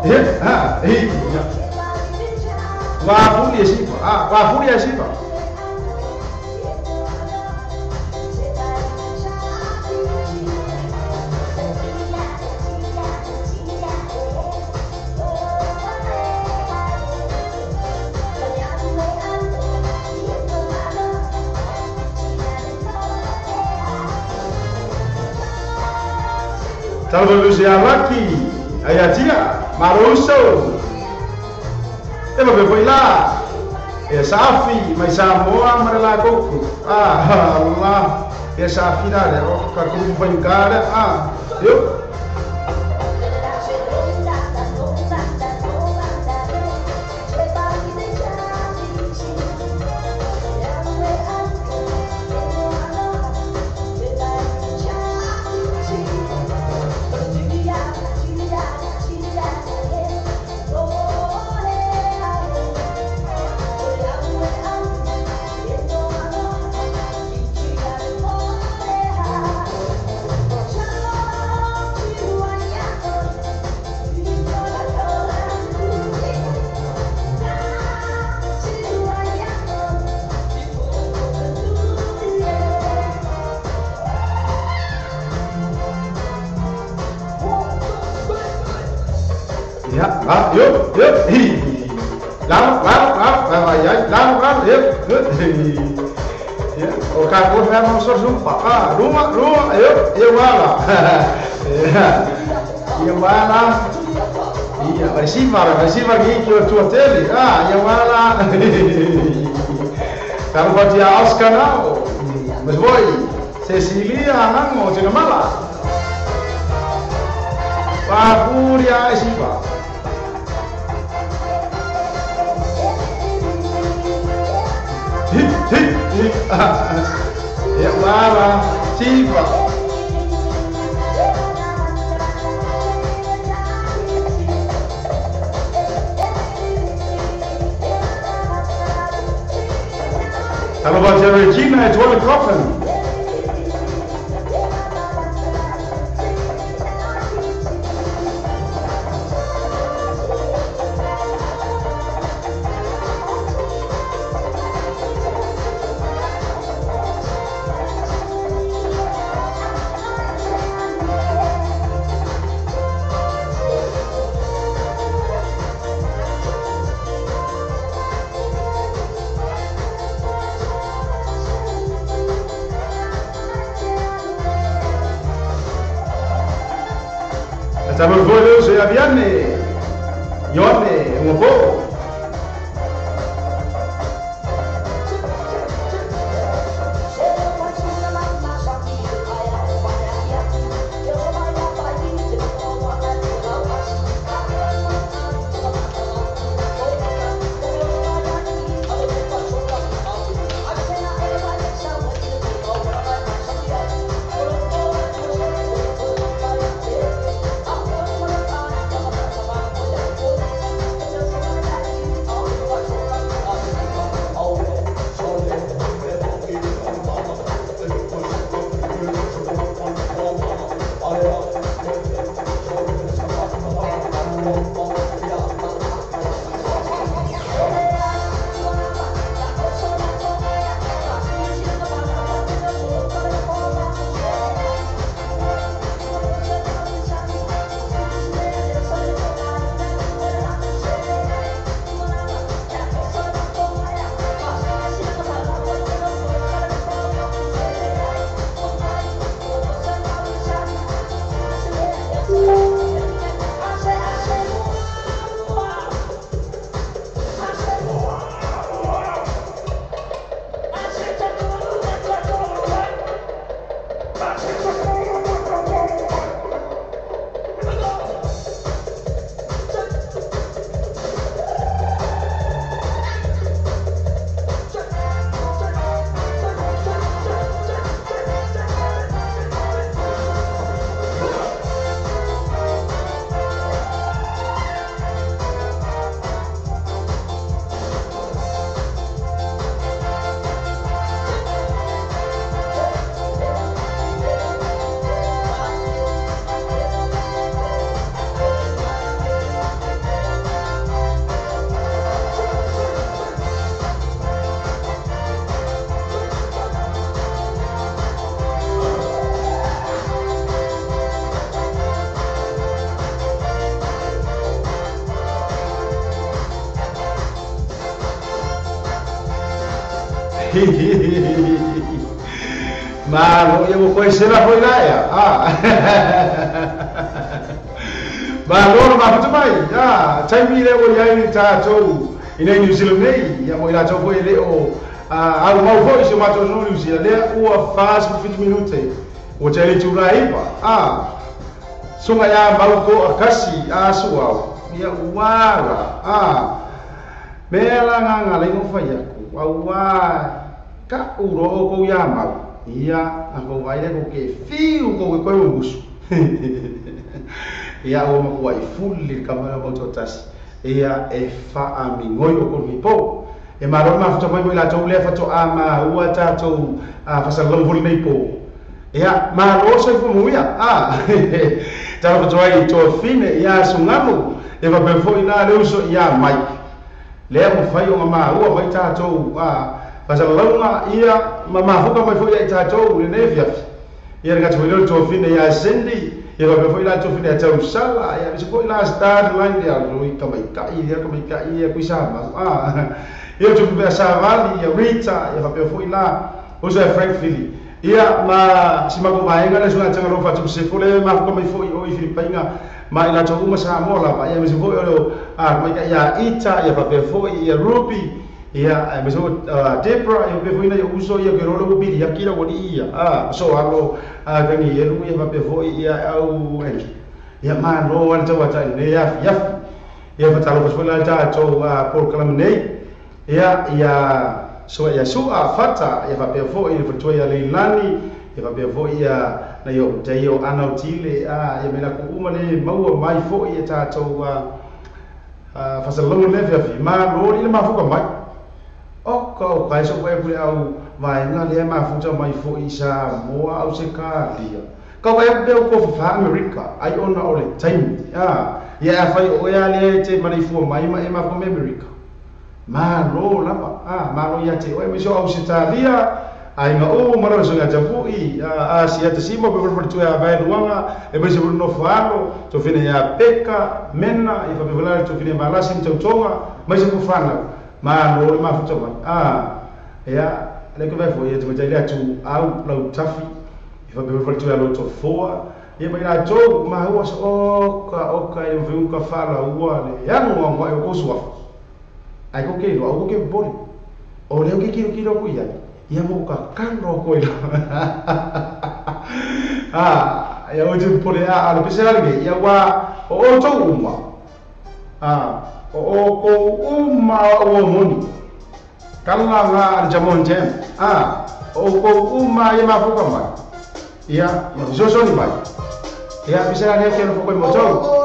Ya, iya. Wah, puli sih, Pak. Wah, puli sih, Pak. Salve Lucia Laki, Ayatia, Maruso. E vabbè, poi là e Safi, ma Samoa, ma la cocco. Allah. E Safi dai, oh, qualcuno fa giocare. Io. Ya, yuk, yuk, hi. Lam, lam, lam, ya, lam, lam, yuk, yuk, hi. Ya, oke, aku saya mau sumpah. Rumah, rumah, yuk, ya wala. Ya, ya wala. Iya, receiver, receiver gigi tua tele. Ya wala. Kalau dia Oscar, mas boy, Cecilia, nango, jangan malah. Papuria, siapa? Hip, hip, hip. Ya wala, siapa? Kalau baca Regina, itu ada coffin. Salve voi, sono Aviane, Ione, un po'. Malo ia ua koe sela foi la ia. Malo na mafuta mai. Taimi lea ua iai le tatou i nei New Zealand nei. Ia mo i latou foi e le o au mau foi si o matou atunuu New Zealand. Lea ua 47 minute. Ua tele tula iva. Sunga ia mau ko akasi suau. Ia uara. Mea la nganga le ngo fai aku. Aua ka uro ko ia mau. Ia ako vai le ko ke fiu ko ke koe musu. Ia o makua i fuli ka mala mo totasi. Ia e fa amingoi o ko ni po. E maro mafuta mai mo la tou le fa to ama ua tatou fasalau fuli nei po. Ia malo se fu muia. Talo ko toi to fine ia sungamu e va pe foi na le uso ia mai. Le mo fai o ma ua mai tatou fasalauga ia ma mafuka mai foi ia tatou le nei fiafi. Ia ka toi le to fine ia sendi ia va pe foi la to fine ia tau sala ia se foi la star line ia ro i ka mai ka ia ka mai ka ia kuisa ma. Ia to pe sa vali ia Rita ia va pe foi la o se Frank Philly. Ia ma si mako vaenga le sunga tanga lo fatu se fole ma ko mai foi o i Filipainga ma ila to uma sa mola ma ia me se foi o mai ka ia Ita ia va pe foi ia Ruby ia me so Debra ia pe foi na ia uso ia ke rolo ubi ia kira woni ia so alo kani ia lu ia va pe foi ia au enki ia ma no wan tawa ta ne ia ia ia fa talo foi la ta to por kalam nei ia ia so ia sua fata ia va pe foi ia foi ia Leilani ia va pe foi ia na yo te yo ana tile ia mela ko uma le maua mai foi ia tatou fasalongo le fi ma lo le mafuka mai o ko kai so koe pule au vaenga le mafuta mai foi sa moa au se ka lia ka vai pe ko fa America ai ona o le taimi ia fai o ia le te mari fu mai ma e ma ko America malo lava malo ia te oe me so au se talia ai nga o mara so nga tapu i si ata simo pe por tu a vai luanga e me se no falo to fine ia peka mena e fa pe vela to fine malasi mtautonga mai se kufana malo le mafuta mai ia le ko vai foi te mai le tu au lau tafi e fa pe por tu a lo to foa ia mai la to ma ua so o ka e viu ka fala ua le ia no wa e o suafa ai ko ke lo au ke boli o le ke kiro kiro ku ia ia mo ka kano ko ila ia o te pole a le pesela le ia wa o to uma o ko uma o moni kala nga al jamon jem o ko uma ia mafuka mai ia so so ni mai ia pesela le ke no ko mo to.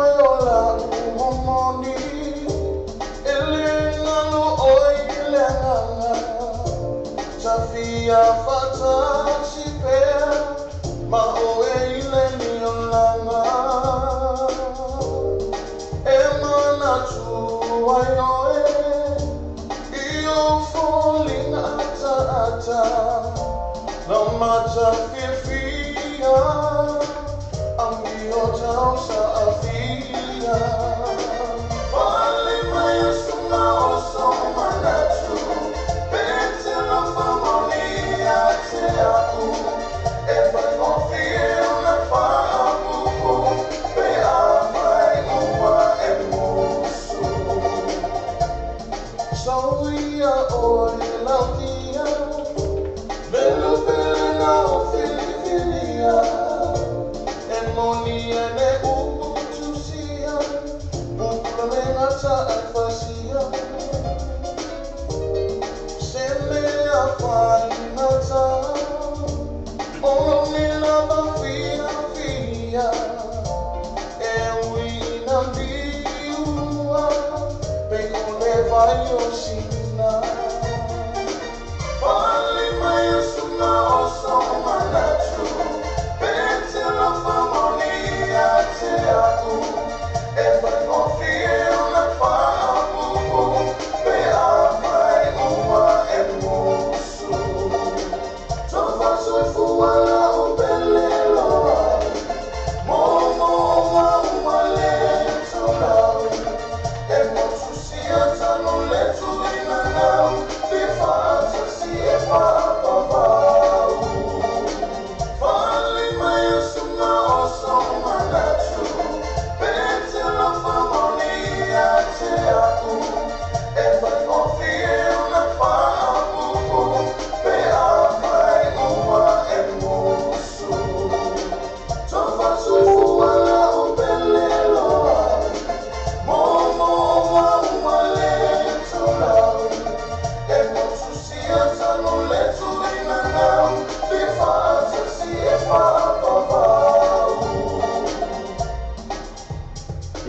Belo, belo,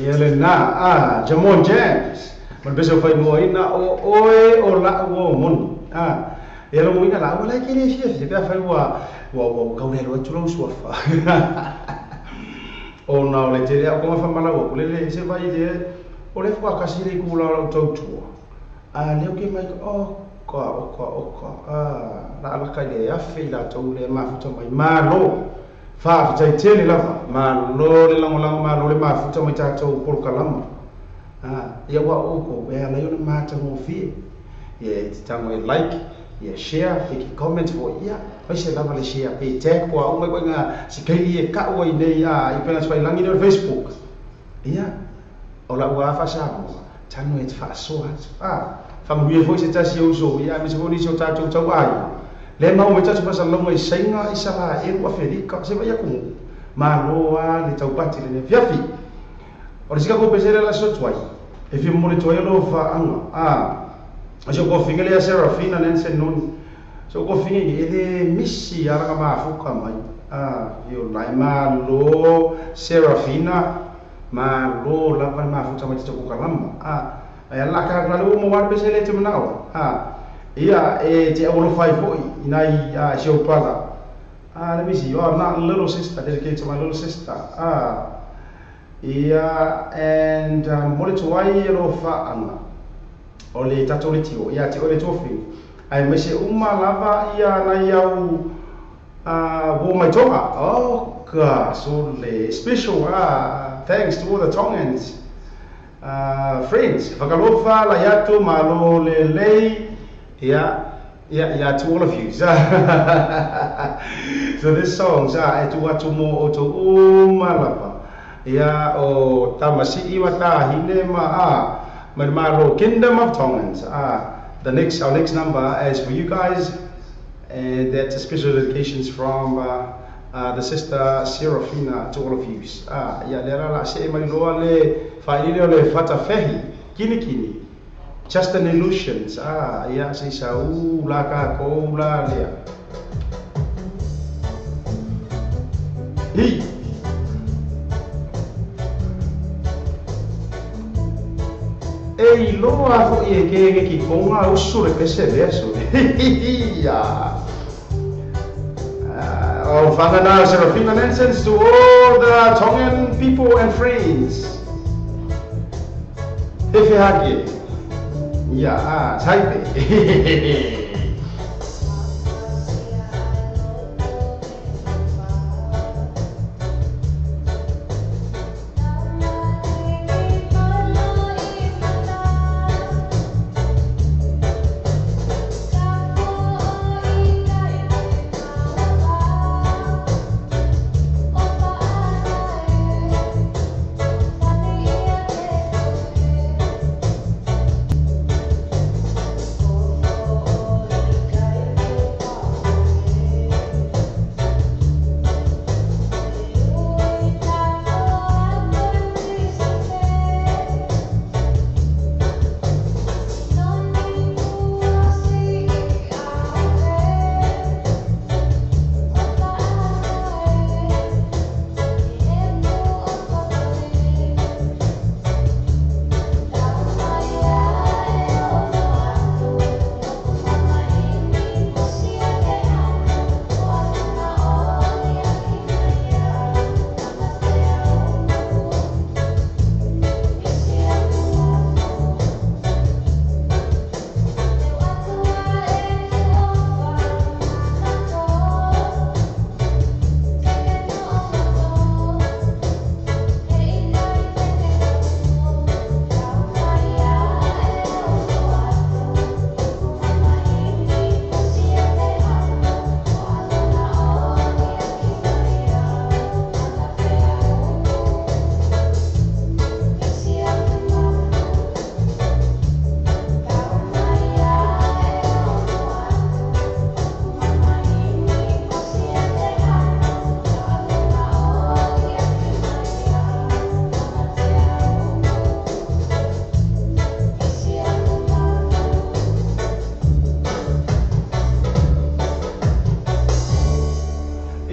Ia lena, Jamon James. Ma le pese o faaigoaina o oe o la'u o moni. Ia logoina la'u la e ke le fiafia pe afai ua ua kaulelo atu lau suafa. Ona o le tele au konga whamalau aku lele se vai le o le whakakasi le kula o lau tautua. A leo ke mai o ka o ka o ka la alaka i le afe i la tau le mafuta mai malo. Whaafetai tele lava malo le langolago malo le mafuta mai tātou polokalama. Ia ua oko e ala i ona mātagofie. Ia e te tango e like, ia share, pe ki comment fo ia. Mai se lava le share pe tag po a umai koe ngā si keili e ka'ua i nei i pena tuwhailangi nei o Facebook. Ia, o la ua afa Samoa, tanu e te whaasoa atu. Whamanuia foi se tasi au so, ia me se foi nisi o tātou tau ai. Le mau me tatu whasalonga i Sainga, i Sala, Eru, Aferika, se vai aku. Maloa le taupati le fiafi. O le sika ko pesere la sotuai. E fia momoli tuai o lo whaanga. So ko finga le Serafina Nansen non. So ko finga e le misi ala ka mafuka mai. Io lai malo Serafina malo lava mafuta mai te ko kalama. Ai ala ka la mo wa pesere te manao. Ia e te awolo fai foi inai show pala. Let me see. Oh, not little sister. Dedicated to my little sister. Ia and mole tuai lo whaanga. O le tatou le tio, ia te o le tofi. Ai me se uma lava ia nai au wo mai tonga. Oh ka so le special thanks to all the Tongans friends. Whakalofa la iatu malo le lei. Yeah, yeah, yeah, to all of you. So this song, e tu atu mo o to uma lava. Ia o tamasi iwa ta hine ma a. Malo Kingdom of Tongans. The next, our next number is for you guys, and that's a special dedications from the sister Serafina to all of you. Ia le la se mariloa le faile le fatafehi kini kini. Just an illusions. Ia se sau la ka ko la lea. Hi. E iloa fo'i e ke ki konga usu le pese lea so. Ia. Oh, whangana Serafina Nansens to all the Tongan people and friends. Efe hake. Ia, taipe.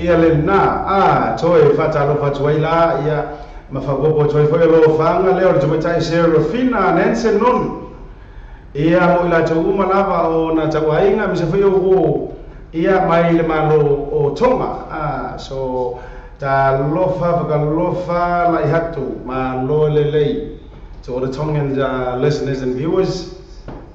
Ia le na toe whatalo whatuai la ia Ma whapopo toi foi lo whanga leo le tamaitai Serafina Nansen Non. Ia mo i latou uma lava o na tauaiga ma se foi o ia mai le malo o Tonga. So ta lofa whakalofa lai hatu ma lo lelei. To all the Tongan listeners and viewers,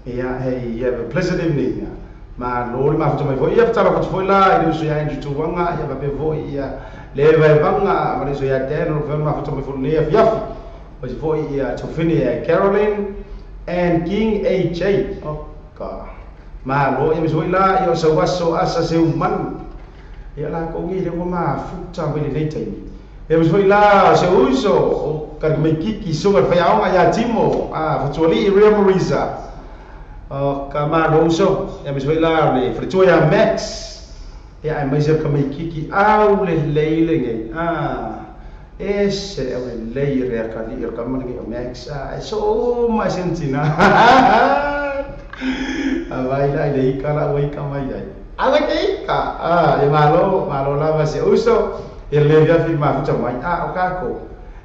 yeah, hey, you have a pleasant evening. Ma lo le mafuta mai foi ia whatara kotu foi la i le uso ia Andrew Tuwanga ia pape foi ia le vaivanga ma le uso ia Dan o wha mafuta mai foi lea fiafi. Osi foi ia Tofini ia Caroline and King AJ. Oh ka. Ma lo ia misoi la ia o sauaso asa se umanu. Ia la kongi le ua mafuta mai le nei taimi. Ia misoi la se uso o karmei kiki sunga whaiaonga ia Timo whatuali i Ria Marisa. O ka malo uso ia misoi la le whatua ia Max. Ia ai mai se kamei kiki au le leile ngai. E se au le lei rea kali o kamana ngai o Max. So mai sentina. Vai la le ika la ua ika mai ai. Ala ke ika. E malo, malo lava se uso. E le via fi mafuta mai. O kako.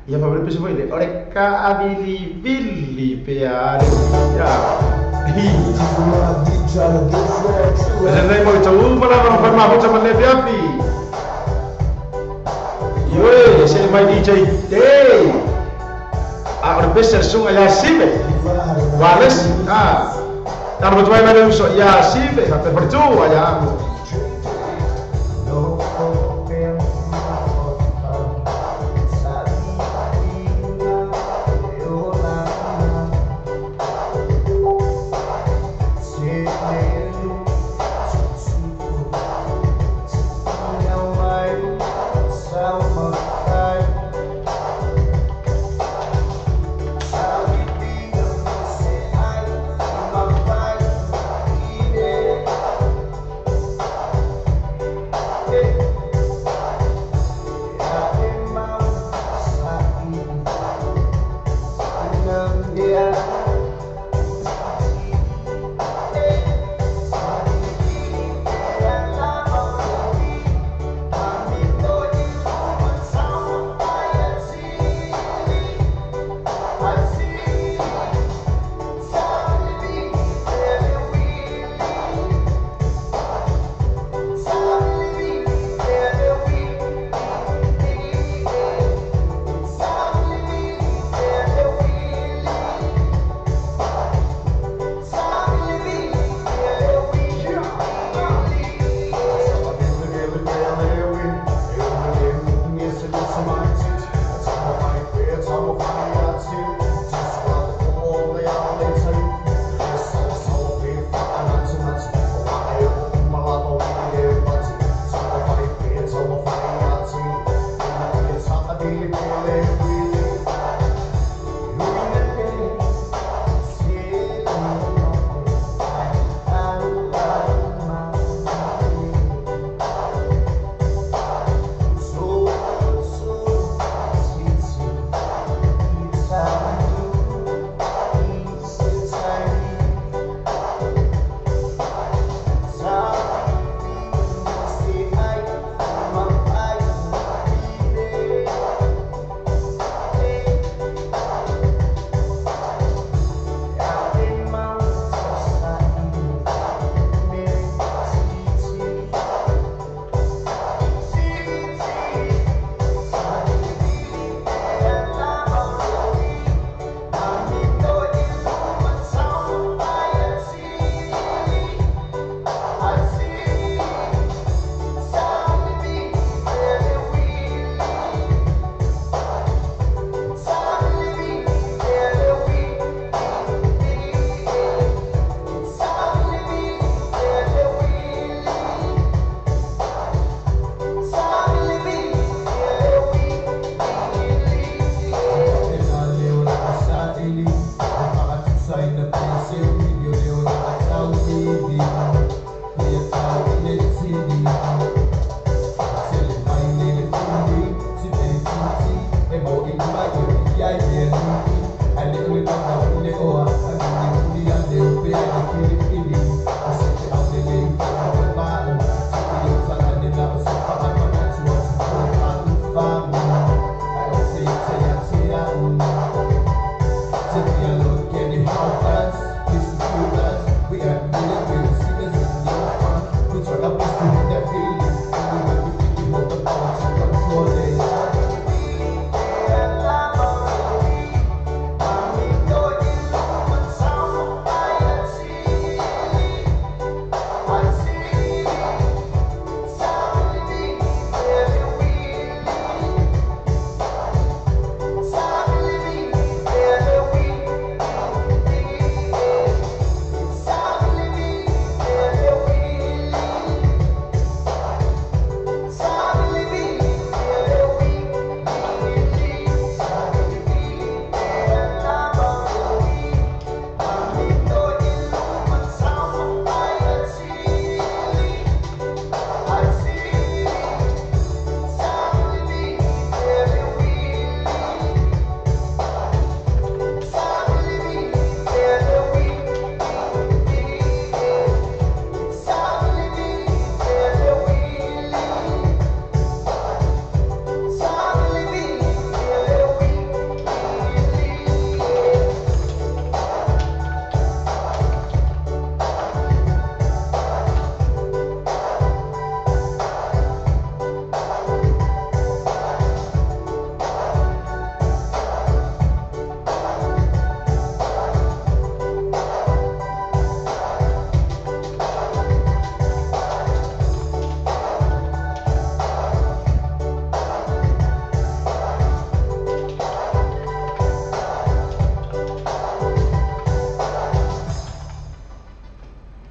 Ia pa pese foi le ore ka avili vili pe a ia. Mas nei mo tau para para mafuta mai le via fi. Ioe, se mai DJ Day. A ore pese sunga ia sive. Wales. Taro tuai mai uso ia sive, fa per tu ia.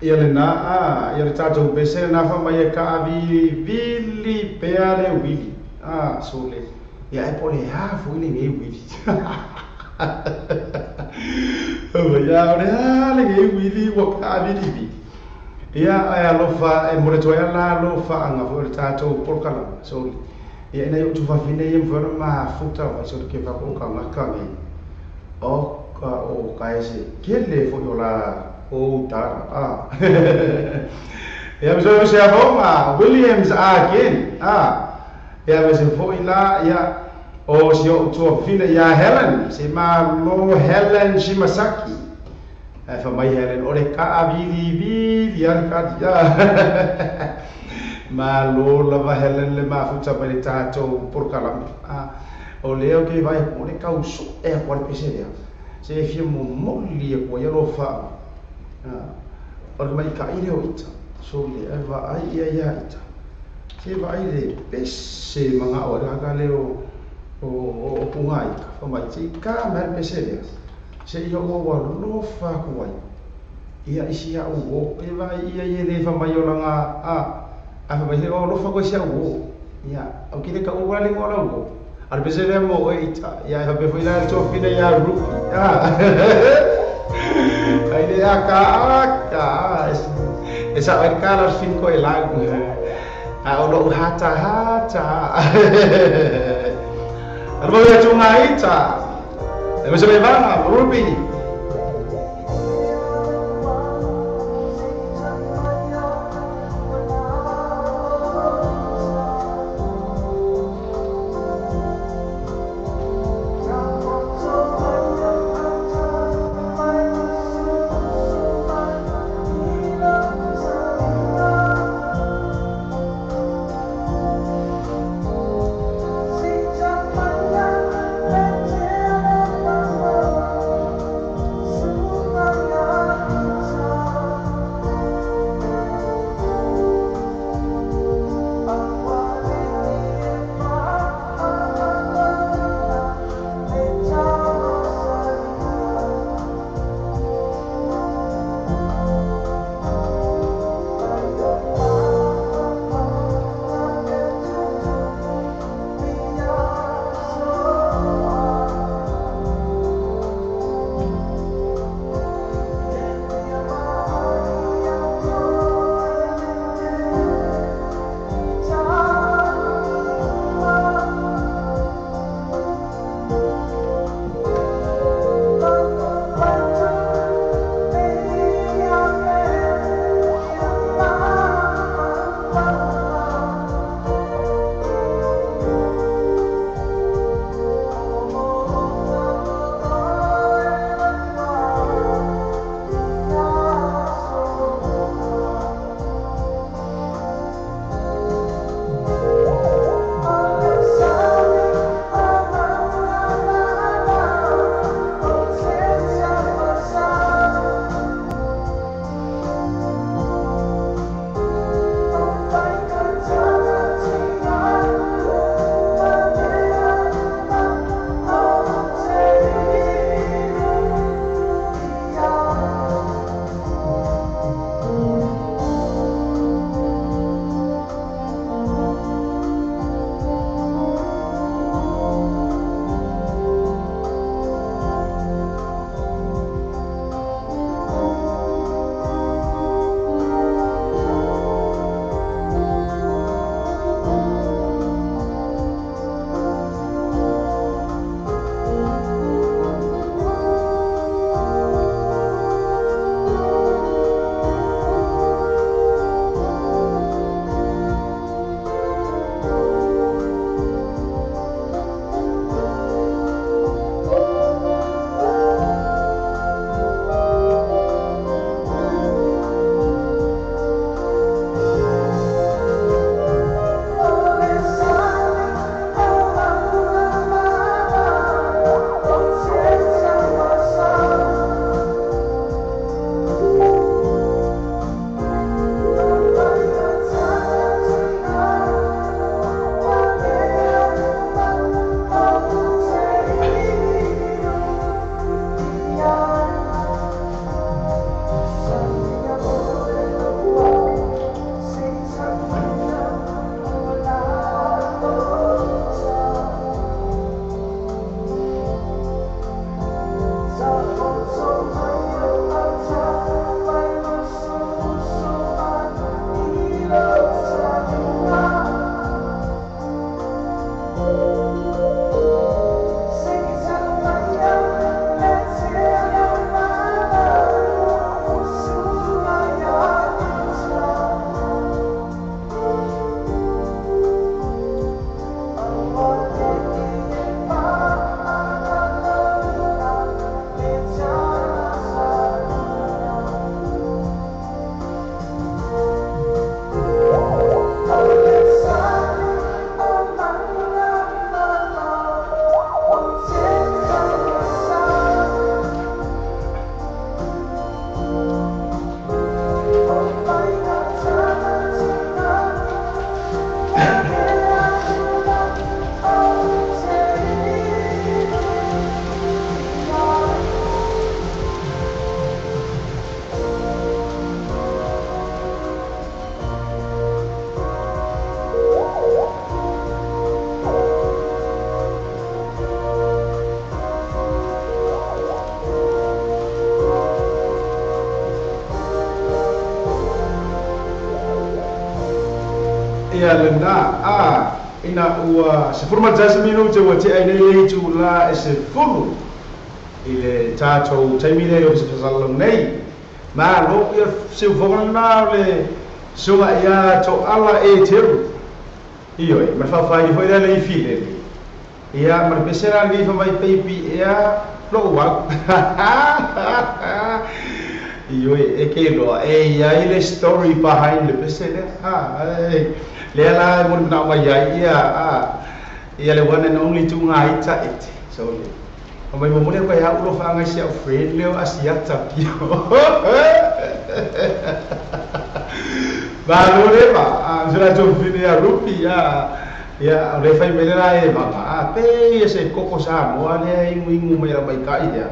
Ia le na a ia le tatou pese na fa mai e ka vi vili pea le wili a so le ia e po le ha fu le nge wili o ia o le ha le nge wili wa ka vili vi ia ai alofa e mo le toa la alofa anga fo le tatou polokala so le ia ina yo tu fa fine ia mfana ma futa wa so le ke fa ko ka ngaka nge o ka o ka ese ke le fo yo la o tara a ia me se a Williams again a ia me se fo ila ia o si o tu fine ia Helen se ma lo Helen Shimasaki e fa mai Helen o le ka vili vili ia ka ia ma lo lava Helen le ma futa pa le tatou porkala a o le o ke vai o le kauso e ko le pese lea se fia mo moli e ko ia lo fa o le mai ka ile o ita so le e va ai ia ia ita se va ai le pese manga o le ka le o o punga ita fa mai ti ka ma pese lea se ia o wa lo fa ko ai ia isi ia o e va ia ia le fa mai o langa a a fa mai o lo fa ko sia o ia o ki le ka o le ngola o a pese le mo o ita ia fa pe foi la to fina ia ru a ai le aka aka esa vai cara cinco e lago a o lo hata hata albo ya tunga ita e me se le va Ruby. Mea lena a ina ua 11 minute ua tea nei le itulā e 10 i le tatou taimi lea o se faasalalau nei. Malo ia siufoga lena o le suga ia Toala e Teru. Ioe, ma le faafai foi lea le ifilele. Ia, ma le pesera le fa mai peipi ia lou au. Ioe, e ke loa, e ia i le story behind le pese lea. Lea la e mo na mai ai ia ia le one and only tunga ita ete. So le. O mai mo le ko ia ulo fa ngai sia friend leo asiata pio. Ba lo le ba, sura to fini a rupi ya. Ia, o le fai mai la e mama. Pe ia se koko sa mo ale ingu ingu mai la mai kai ia.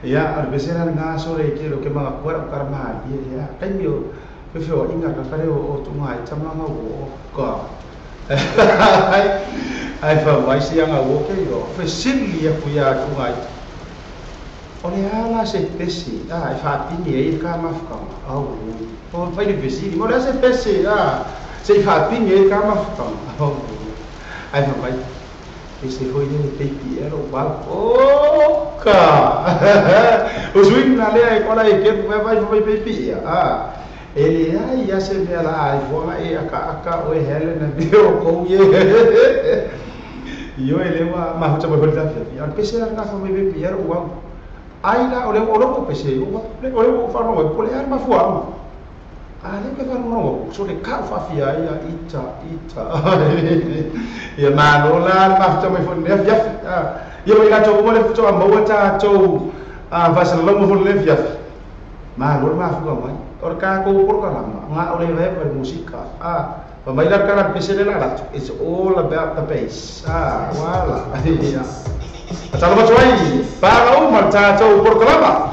Ia, o le pesera nga so le ke lo ke manga kuara kara ma ia ia. Kai mi o fe fe o inga ka kare o tunga i tamanga o ka. Ai fa mai si anga o ke yo. Fe sili ia ku ia tunga i. O le ala se pesi, e fa pini e ka mafka. Au. O fai le pesi, mo le se pesi, se fa pini e ka mafka. Au. Ai fa mai. Ese foi le peipi e ro ba. O ka. O sui na le ai kola e ke vai vai peipi ia. E le ai ia se mea la ai foanga e aka aka o e hele na me o kou ye. Io e le wa mahuta mai holi tafia. Ia pese la nga fa mai peipi e ro wa. Ai la o le o lo pese o le o le fa no po le arma fuama. A le ke fa no so le ka fa fia ia ita ita. Ia ma no la ma fa mai fo ne fia. Ia mai la to mo le to mo ta to a va sa lo mo le fia. Ma lo ma fu mai. O ka ko por ka la nga o le ve per música. Pa mai la cara pese le la it's all about the bass. Wala. Ia. Atalo matuai, para o martato por kalama.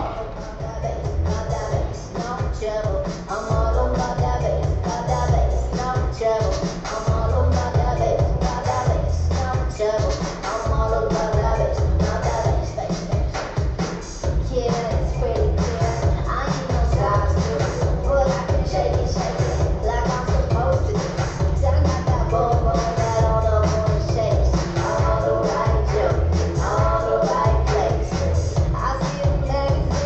I see them ladies.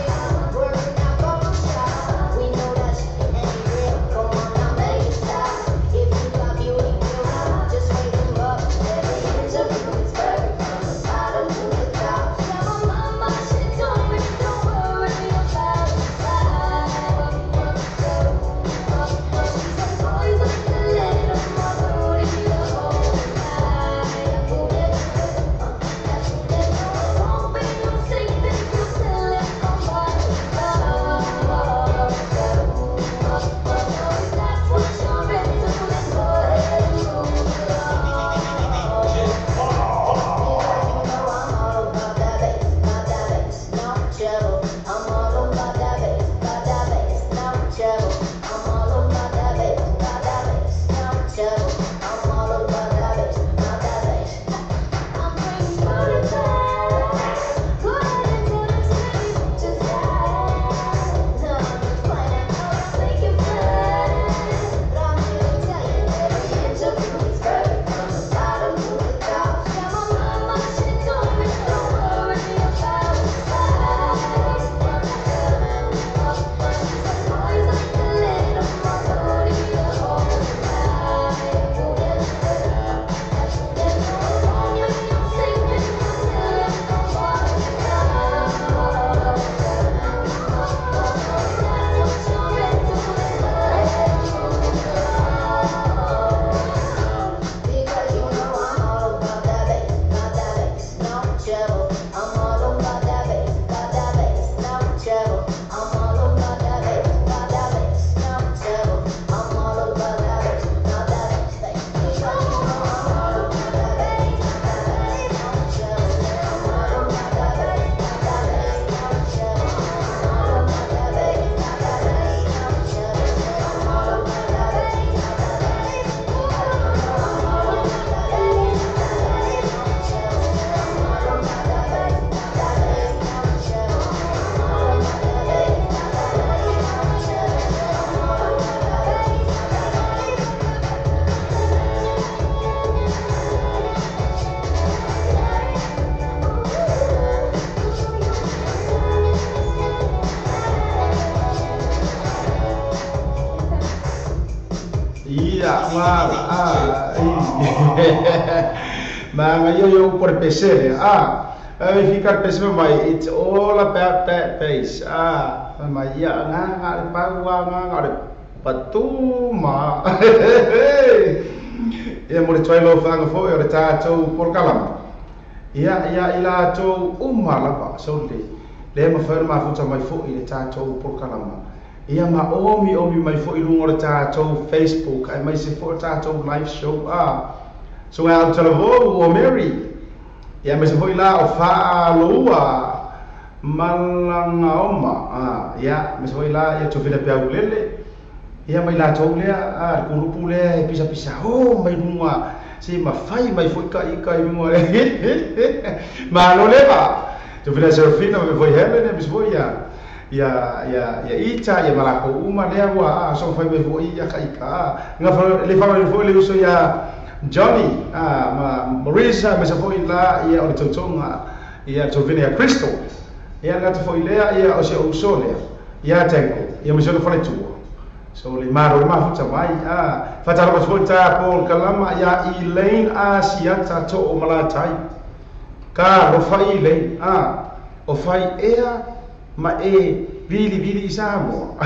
ma ma nga yo yo por pesere if you got mai it's all about that bass ma ya nga nga pa wa nga nga patuma ia mo le twailo fanga fo o le tatou polokalama ia ia i latou uma lava so le le mafai ona mafuta mai fo'i le tatou polokalama ia ma omi omi mai fo'i luga o le tatou Facebook ae mai se fo'i o tatou live show so au talavou o Mary ia mai se fo'i la o fa'aloua malagaoma ia mai se fo'i la ia tofina peaulele ia mai latou lea le kulupu lea e pisapisa o mai luga se mafai mai fo'i ka'ika i luga malo leva tofina Serafina ma foi Helen e foi ia ia ia ia ita ia malako uma lea ua so fai mai foi ia ka'ika nga le fa foi le uso ia Johnny ma Marisa ma foi la ia o le tautoga ia tofina ia Crystal ia ngata foi lea ia o se uso lea ia tenko ia ma se fale tua so le maro le mafuta mai fatalo foi ta Paul Kalama ia Elaine Asiata to o malatai ka lo fai le o fai ea ma e vili vili Samoa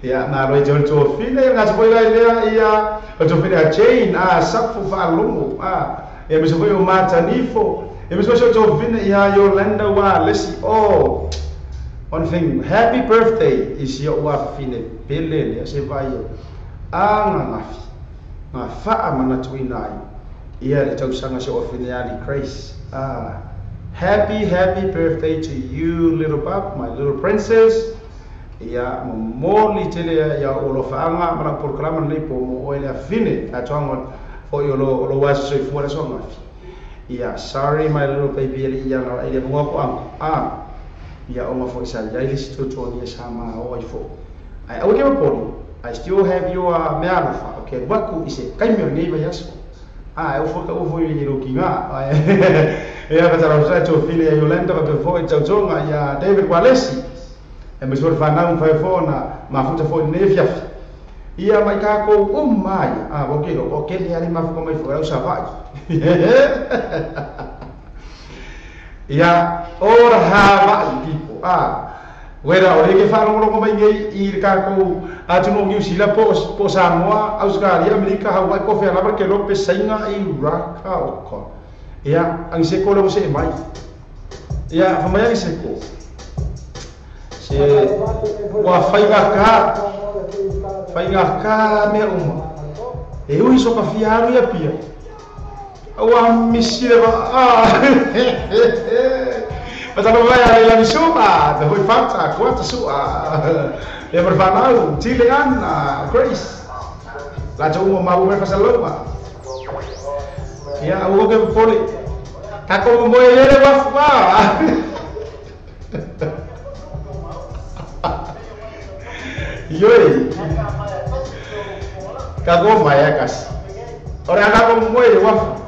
ia maro e John Tofine nga foi la lea ia o Tofine Jane safu faalogo ia me foi o Matanifo ia me foi o Tofine ia Yolanda wa lesi oh one thing, happy birthday is your wafine pele le se vai anga ngafi nga faa mana tuina ia le tausanga se wafine ali Grace happy happy birthday to you little bub, my little princess ia momoli tele ia o lo faanga mana programa nei po mo o le afine atuanga fo yo lo lo waso se fuara so ngafi ia sorry my little baby ele ia na ele mo ko ia o ma foi sa ia ile situto ni sa ma o ai fo ai au ke poli I still have your mea alofa okay waku ise kai me nei vai aso eu fo ka o foi ni ro kinga ia ka tara sa to file Yolanda ka fo e tautonga ia David Walesi e me sor fana un fai fo na ma futa fo nei fia ia mai ka ko mai okay okay le ali ma fo mai fo au sa vai ia ora Hawaii people wera o le ke whalongolongo mai nei i le kākou atu New Zealand po po Samoa Australia Amerika Hawaii ko whea lava ke lope sainga i raka oko ia angi se ko le se mai ia whamai angi se ko se ua whaiga ka mea uma e ui so ka fiaru ia pia ua misile va Patalo vai a la misuma, te foi falta, quanta sua. E per fanau, Chile Anna, Grace. La chuma ma ume fa saloma. Ia o que poli. Tá como moelere va fa. Yoi. Kago mayakas. Ora kago moele wa.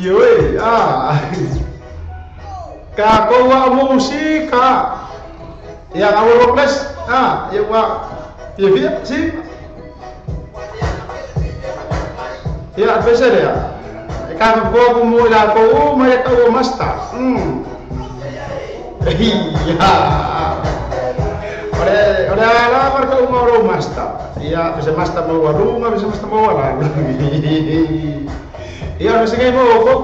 Ioe, ah. Ka ko wa musika. Ya awal plus. Ah, ya wa. Ya via, si. Ya advisor ya. Ka ko mo ila ko ma ya ko master. Iya. Ore ore ala mar ko mo ro master. Ya bisa master mo warunga, bisa master mo wala. Iya, bisa kayak mau kok.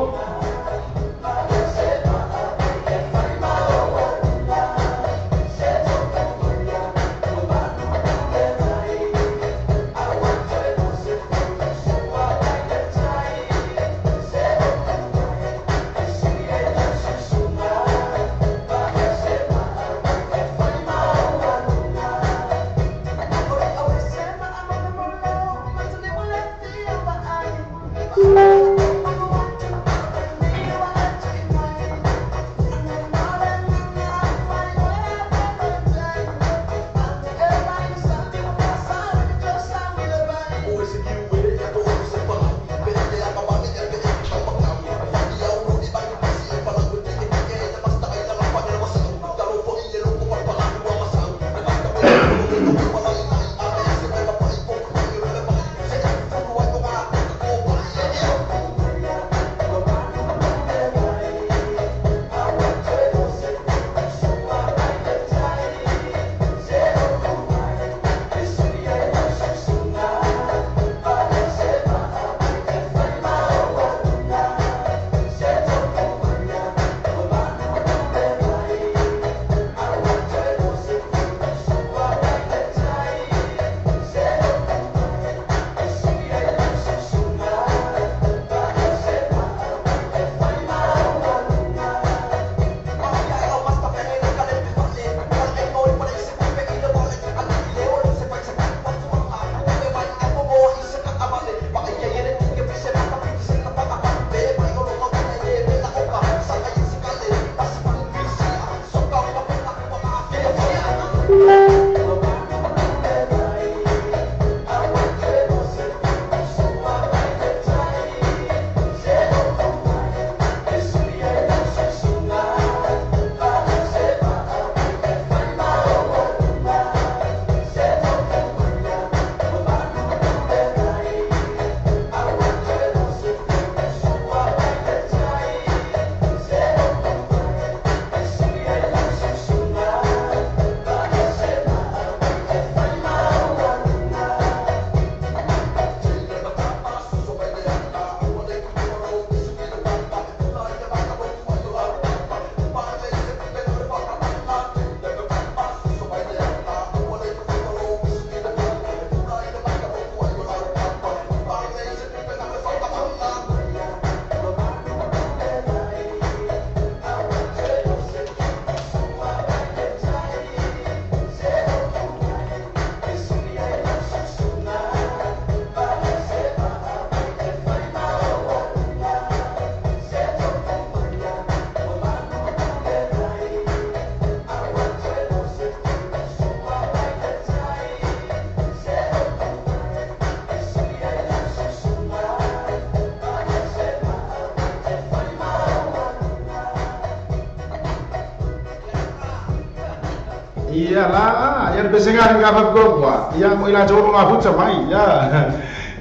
Iya lah, yang biasanya nggak apa gua, yang mau ilah jauh nggak sama ya,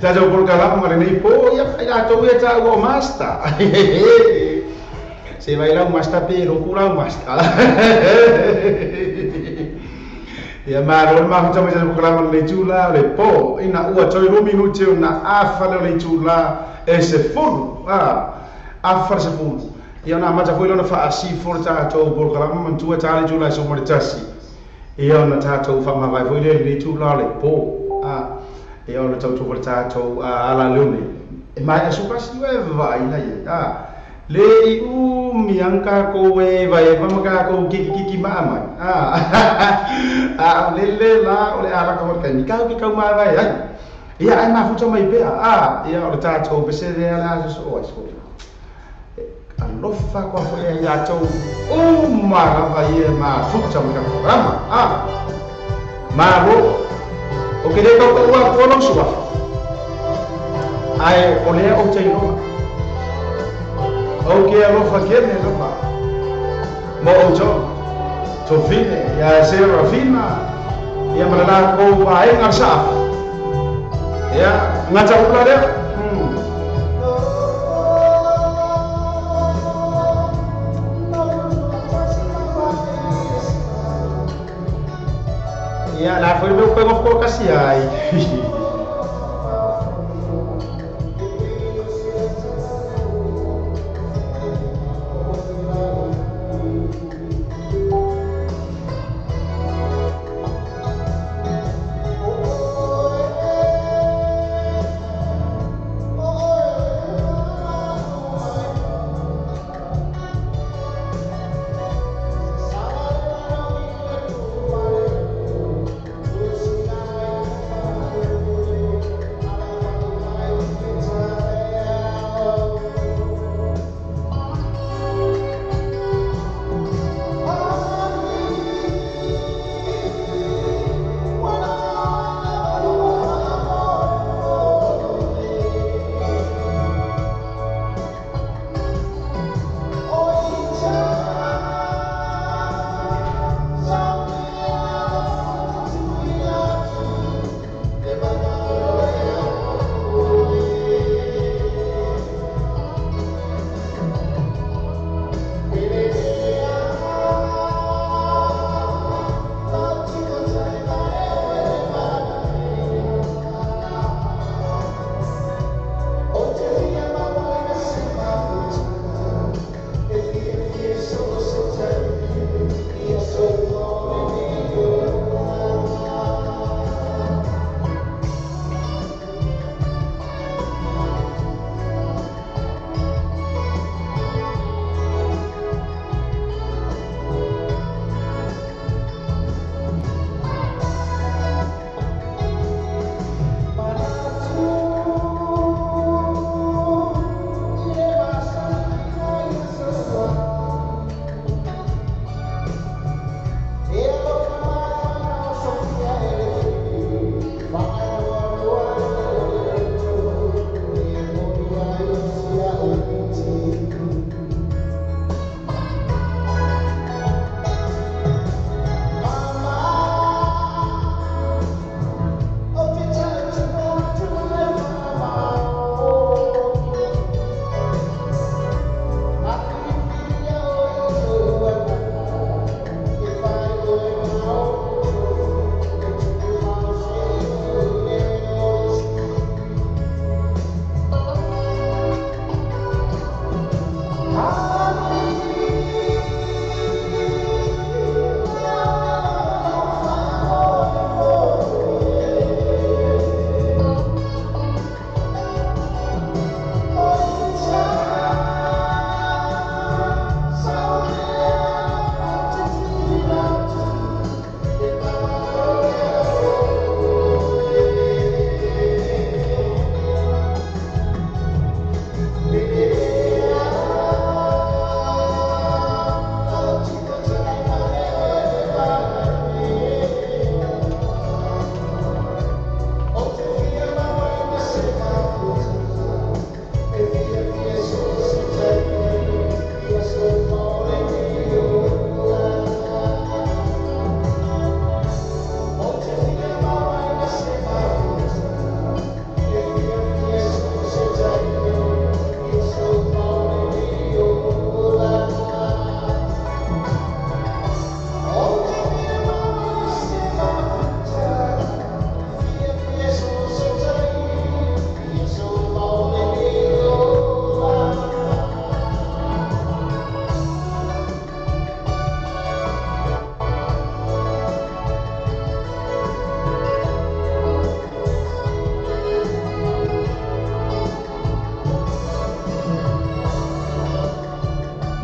jauh pun kalah mengenai po, ya ilah jauh ya jauh master, si ilah master pi rukulah master, ya maru mah sama jauh kalah mengenai jula lepo, ina uat jauh rumi nuju na afal le jula sefulu, afal sefulu, ya na macam fuilo na faasi forza jauh pun kalah mentua cari jula semua dicasi. Ia na tātou whamawai foi le le tūla le pō. Ia na tātou for tātou ala leone. E mai asu kasi e vai na ye. Le i u mianka ko e vai e mamaka ko kiki kiki maa mai. Le le la o le ala ka waka ni kau ki kau mai vai ai. Ia ai mafuta mai pea a ia o le tatou pese lea le aso o ai alofa kwa foi ia tou uma lava ia mafuta mai ka programa a malo o ke le tau ua ko lo sua ai o le o te iloa o ke alofa ke me alofa mo o to tofine ia Serafina ia malala ko aenga sa ya ngata ula lea. Ya la foi meu pego ko kasi ai.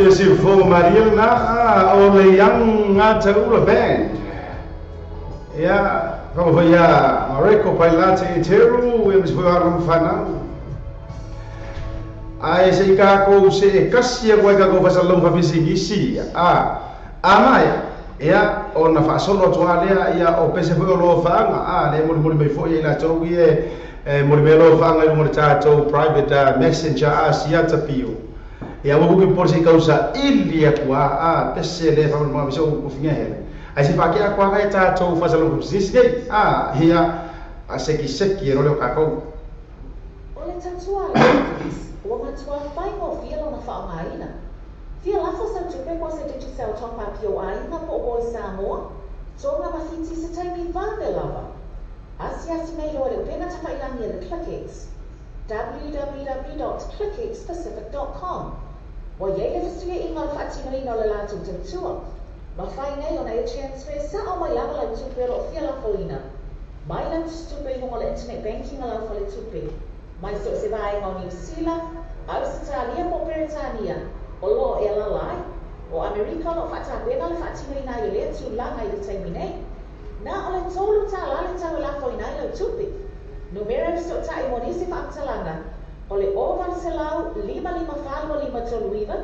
Ese fo Maria na o le yang ngata ula band. Ya Whakawhia Mareko Pailate e Teru, e misi whai haram whanau. Ai se i kākou se e kasi a koe kākou whasalong whapisikisi. A, amai, ia, o na whaasolo atua lea, ia, o pese whai o loa whaanga. A, le mori mori mai fo ia tau i e, mori mai loa whaanga i runga le tātou private messenger a siata pio. Ia, ua huki pore se i kausa ili atua, a, pese le whakamana misa o finga hele. Ai se whakea kua ngai tātou whasalong whapisikisi nei. A, hia, a seki seki e role o kākou. O le tatua le ua matua whaingo fia lona whaongaina. Fia lafo sau tupe kwa se Digicel top up yo ainga po o Samoa, tonga mawhiti se taimi vave lava. Asiasi nei loa le upena tawhailangi e le ClickX, www.clickxpacific.com. Wa iei le whasuia inga o le whaatinoina o le lātou tautua. Mawhai nei ona e transfer sa o mai lava lau tupe o lo fia lafoina. Mai lau tupe i hongo le internet banking a lau whale tupe. Mai so se vaenga o New Zealand, Australia po Peretania, o lo e lalai, o Amerika o lo whaatapena le whaatinoina i lea tūlanga i le taimi nei. Nā o le tōlu tā lale tau e lafoina i lau tupe. Numera so tā i monisi whaamtalanga, o le o valeselau lima lima whalua lima tolu iwa,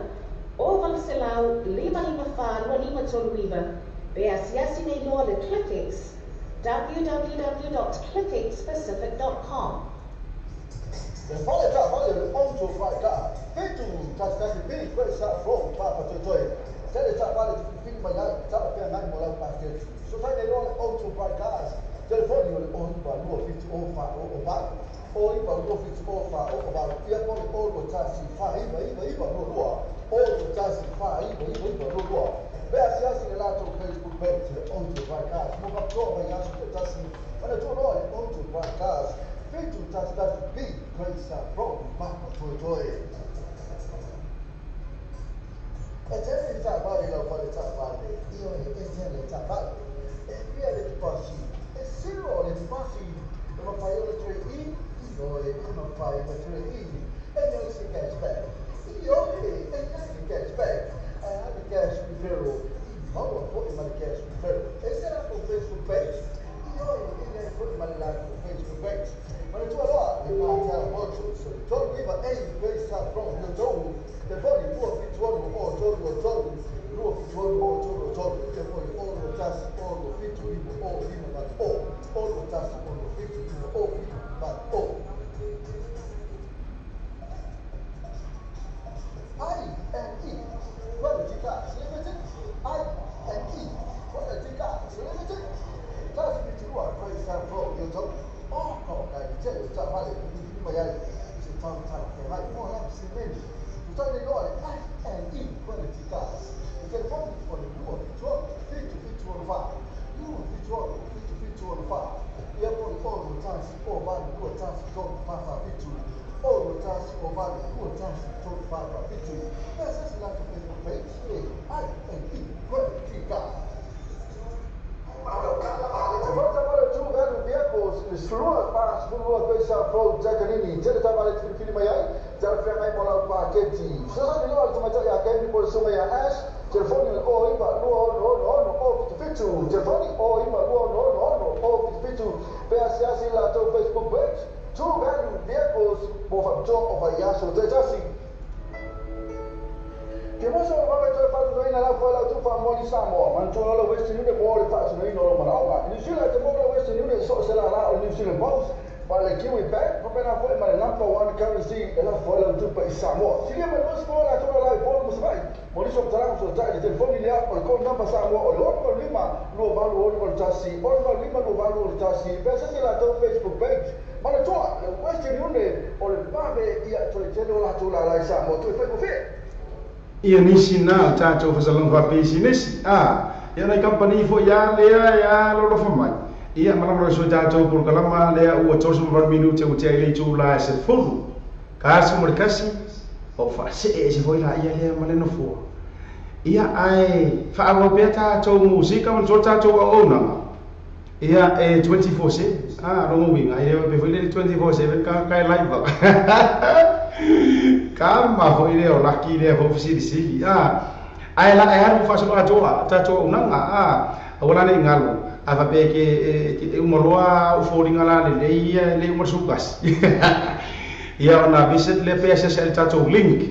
o valeselau lima lima whalua lima tolu iwa, pe asiasi nei loa le ClickX, www.clickxpacific.com. Le fale ta vale le onto fai ka. Fitu tas tas bi kwesa from papa to toi. Tele ta vale te fili mai ai ta pe ngai mo lau paket. So tai nei le onto fai ka. Telefoni o le on ba lo fitu o fa o o ba. O i ba lo fitu o fa o o ba. Ia ko le o lo ta si fa i ba i ba i ba lo lo. O lo ta si fa i ba i ba i ba lo lo. Be asiasi le lato Facebook page le onto fai ka. Mo ka to ba ya so ta si. Ana to lo le onto fai ka. Fitu tas tas bi kwesa from papa to toi. E tele ta vale la fale ta vale. Io e tele ta vale. E via le passi. E siro le passi. E ma fai le tre i. Io e ma fai le tre i. E non si cash back. Io e non si cash back. E ha the cash referral. Ma poi ma cash referral. E sarà con Facebook page. Io e ne poi ma la Facebook page. Ma le tue loa le parte al mocho. So to give a kwesa from the toe. The body wo fitu o to o to lo fitu o to o to te mo o lo tas o lo fitu o lima ba o o lo tas o lo fitu o lima ba o I N E Quality Cars Limited. I N E Quality Cars Limited. Tas fitu o kwesa from the toe. Oh ko kai te ta vale ni ma ya se ta ta mai mo la se meni. Tony Lloyd, I N E Quality Cars. The telephone for the Lua Fitu, 50 50 5. Lua Fitu, 50 50 5. Ia po o lo tasi o valu lua tasi tolu fa fa fitu. O lo tasi o valu lua tasi tolu fa fa fitu. Esa se la Facebook page, I N E Quality Cars. Telefoni o iba lua ono ono ono o fitu fitu. Telefoni o iba lua ono ono ono o fitu fitu. Pe asiasi la to Facebook page. Two value vehicles mo fa to o fa yaso te tasi. Ke mo so ba to fa to ina la fa la tu fa mo ni Samoa. Man to lo Western Union mo le fa to ina lo mana. New Zealand te mo lo Western Union so se la la o New Zealand Post. Ma le Kiwi Bank, pa pena foi ma le number one currency e la foi la tu pa i Samoa. Silia ma no spo la to la po mo sai. Mo ni so tala so ta le telefoni le o le code number Samoa o le ono lima lo valu ono o tasi, ono lima lo valu o tasi. Pe se la to Facebook page. Ma le toa le Western Union o le babe ia to le tele la to la la Samoa to fai ko fe. Ia nisi na tātou whasalong whapisinesi. A, ia nei company fo ia lea ia lolo whamai. Ia malamara so tātou porokalama lea ua tosu mavaru minute o te ailei tū la se fulu. Ka asu mo le kasi, o whaase e se foi la ia lea maleno fua. Ia ai whaawau pea tātou musika ma tō tātou au onanga. Ia e 24/7. A, rongo winga. Ia pe foi le 24/7 ka kai live. Ka ma foi lea o laki lea fo fisili. A, ai la ai haru whaasolo atoa tātou unanga. A, awala nei ngalo. A faapea e te uma loa ufoliga la lelei ia e lē uma le sukasi. Ia ona visit lea pe asiasi ai le tatou link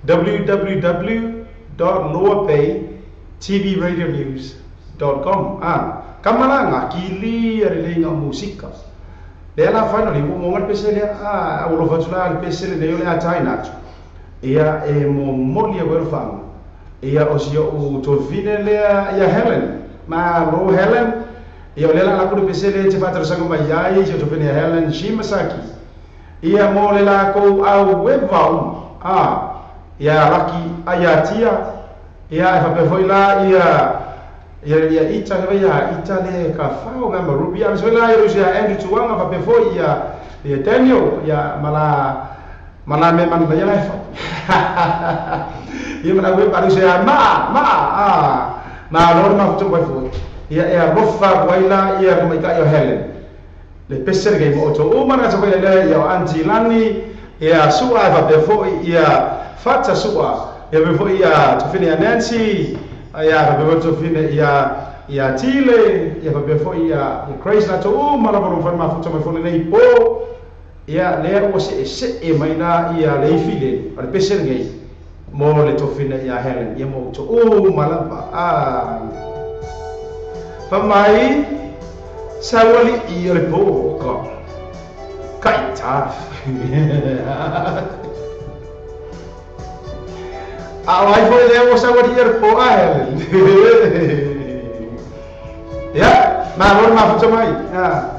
www.loapaytvradionews.com a kamalaga kili a leleiga o musika lea la finally ua moga le pese lea a ua lofa atu la le pese lenei o le ataina atu ia e momoli a koe faaga ia o si o'u tofine lea ia Helen ma lo Helen ia o lea la laku le pese lea te faatalosaga mai ai si o tofine ia Helen Shimasaki ia mo le lakou au e vauma a ia laki aia tia ia e faapea foi la ia ia ia ita le ia ita le ka fao ma ruby a so la ia rusia Andrew Tuanga faapea foi ia ia Daniel ia mala mala me man ia la fa ia mana we paru se ma ma a ma lo ma futu mai foi ia ia rofa waila ia ko mai ka ia Helen le pese le mo to o mana so le ia anti lani ia sua faapea foi ia fata sua ia faapea foi ia tofine ia Nancy ia faapea foi tofine ia ia Tile ia faapea foi ia Grace la to o mana lo fa ma futu mai foi nei po ia lea ua se se e mai la ia le ifile o le pese le mo le tofine ia Helen ia mo to o malapa a fa mai sawali i o le po ka kai ta a vai foi le o sawali i o le po a Helen ia ma lo ma futu mai a.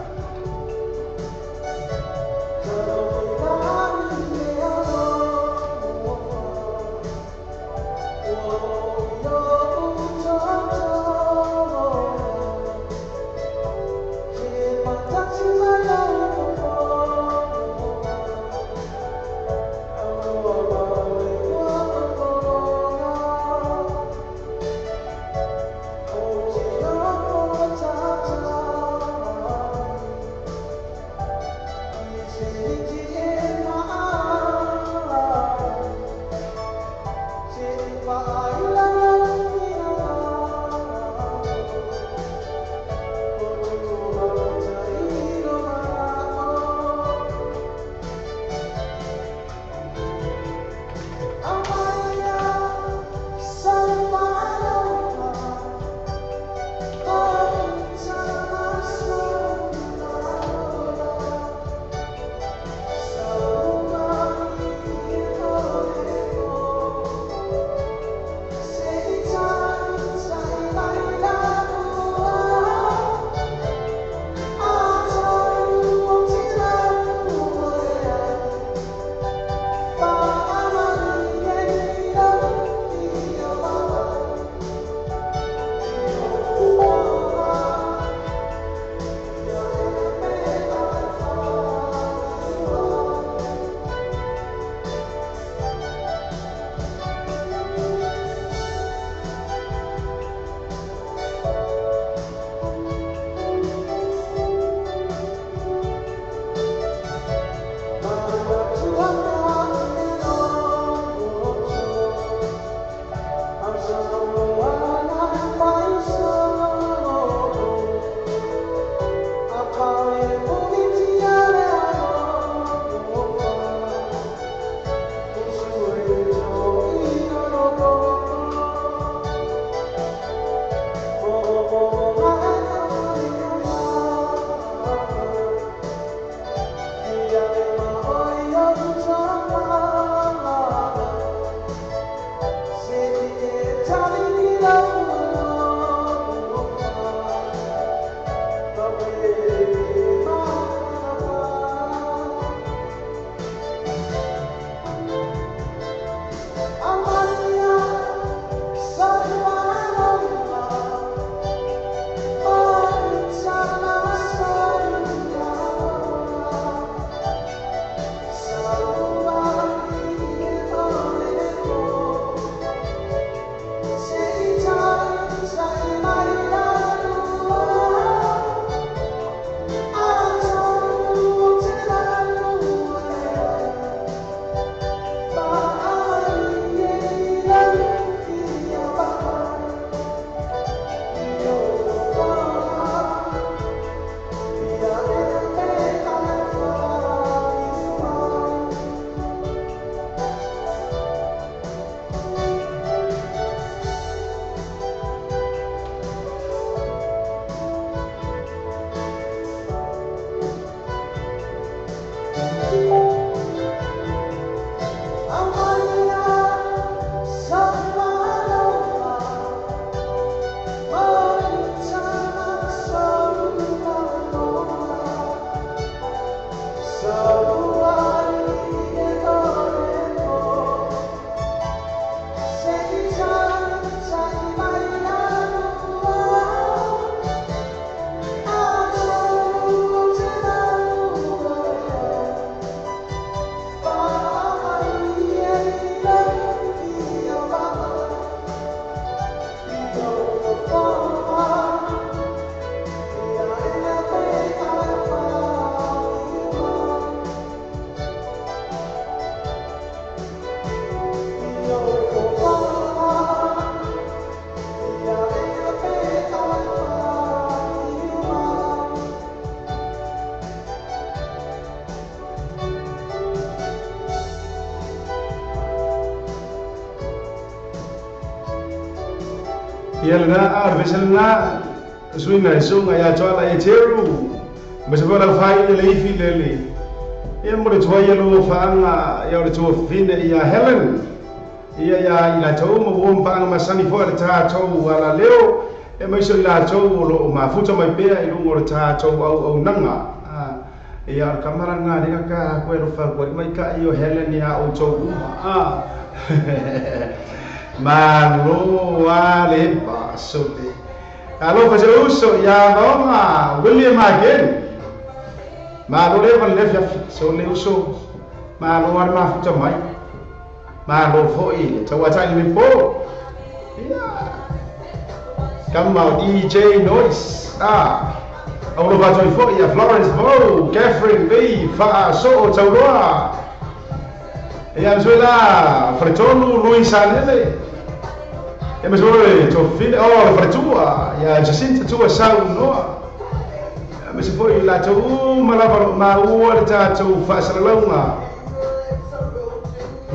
Ia lena a le vese lena suiga e suga iā toala e teru ma se foe lau fai le ifi lele ia mo le tuai ia lua faaga ia o le tuafine ia Helen ia ia i latou ma ua mapaaga masani foʻi le tatou alaleo e maiso i latou o loo mafuta mai pea i luga o le tatou auaunaga ia o le kamalaga le kaka koe alofa koe maikaʻi o Helen iā outou uma malo a le pasole alofa se uso ia maoga William again malo le va le fiafi so le uso malo a le mafuta mai malo foʻi le tauataʻi le po ia kama DJ Noise alofa atu ai foʻi ia Florence Mo Catherine B faasoo tauloa ia ma la faletonu Louis Sanele ia ma soe tofine o le faletua ia Jacinta Tua saunoa ia ma se foʻi latou uma lava o loo maua le tatou faasalalauga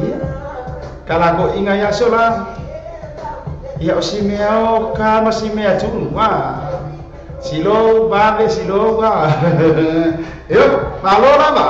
ia kalakoʻiga ia aso la ia o si mea o ka ma si mea tunu silou vave silou io malo lava.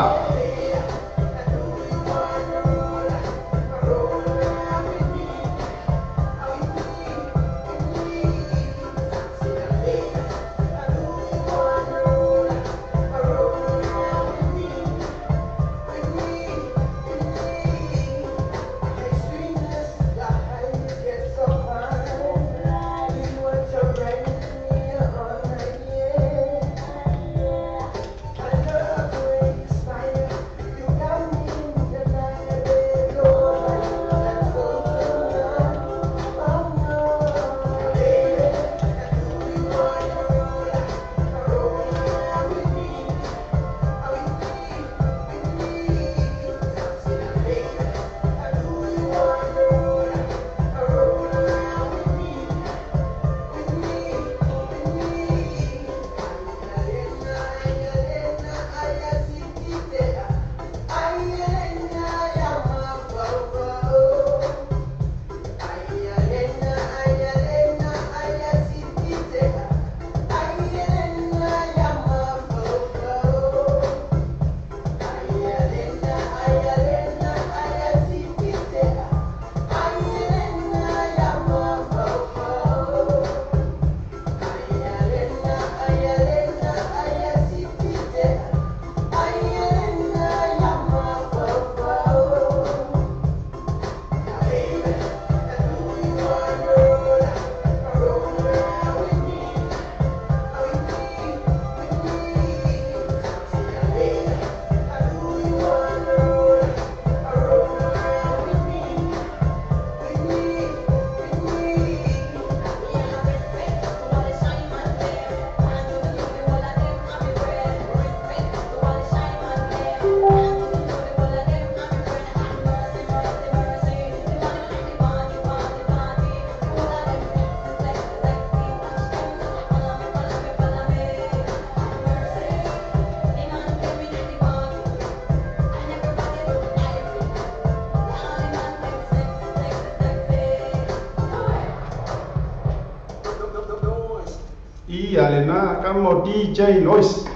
Ia lena kamo DJ Noise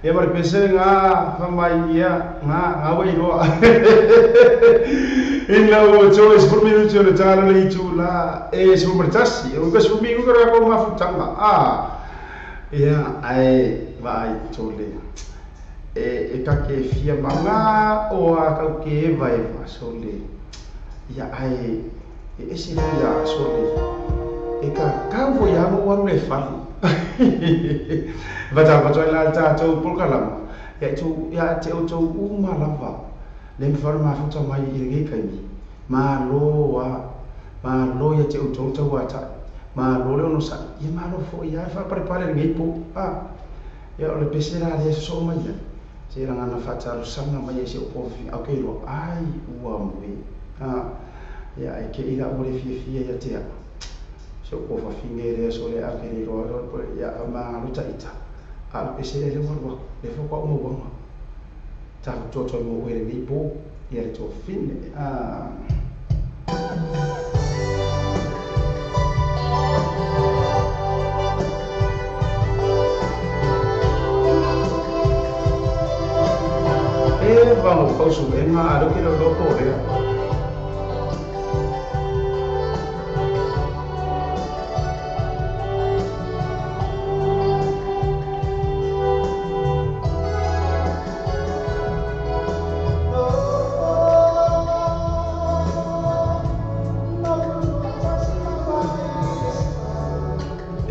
ia ma le pese ga famai ia ga ga wai loa ina ua toe 10 minuti o le tala le itu la e 11 o ka 15 ka ko mafutaga ia ae vaai tole e kake fia maga o a kau ke eva eva sole ia ae e ese fia sole e ka kau fo ia mo waru le fali vata vata la tatou polokalama ia itu ia te outou uma lava le mafai ona mafuta mai i lenei kaimi malo a malo ia te outou tauataʻi malo le onosaʻi ia malo foʻi ia e faapalepale lenei po ia o le pese la lea sosoo mai ai se lagana faatalosaga mai ai se o pofi au ke iloa ai ua moe ia ai ke ila ua le fiafia ia te aa se o pofafine lea so le au ke le iloa ia malo taʻita a le pese lea le ua le fo kwa uma uaga tafutoto mo oe lenei po ia le tofine. leva mo fausu enga a lo ke lo ko le.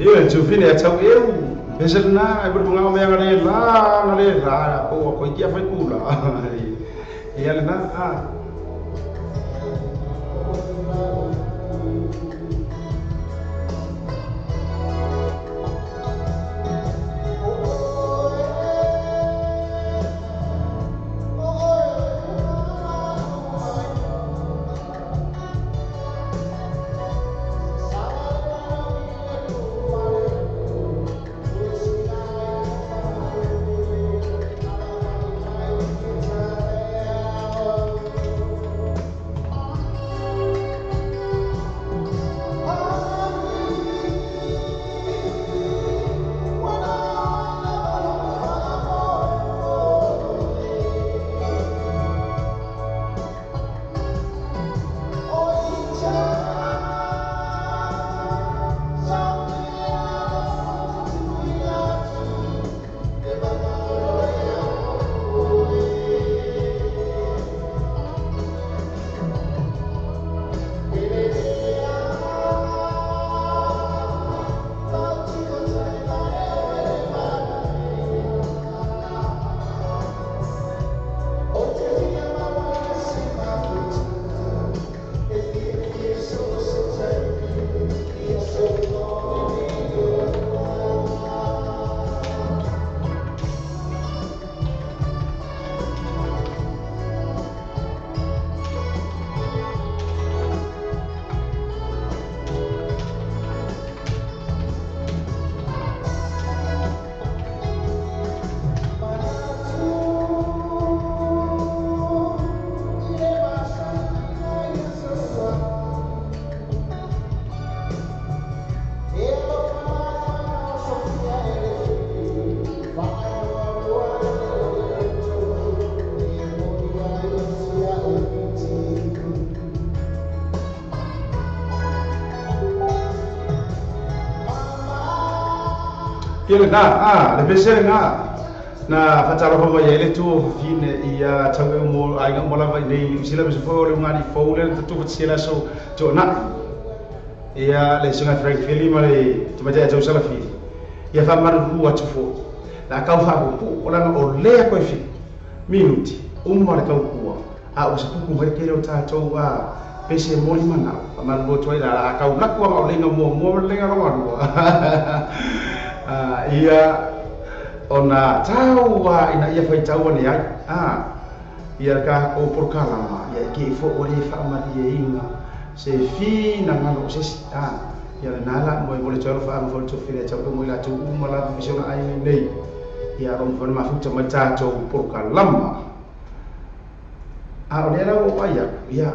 Ia tufine a tau eu pesel na e bunga me ngale la ngale la o ko kia fai kula ia le na a Ia na a le pese na na fatalo fa ia le tu fine ia tau mo ai mo lava nei New Zealand se fo le ngani fo le tu tu sela so to na ia le singa Frank Philly ma le tu ma tau sala fi ia fa maru ku atu fo la kau fa ku o la o le ko fi minuti uma le kau ku a o se ku mai ke le ta to a pese mo li mana ma lo toi la kau la ku ma le mo mo le ga lo ia ona tau ina ia fai tau ni ai a ia ka o por kalama ia ke fo o le fa ma ia inga se fi na ngalo se a ia na la mo mo le tau fa mo to fi le tau mo la tu mo la fi se ai nei ia ro mo ma fu to ma ta to por kalama a o le la o ai ia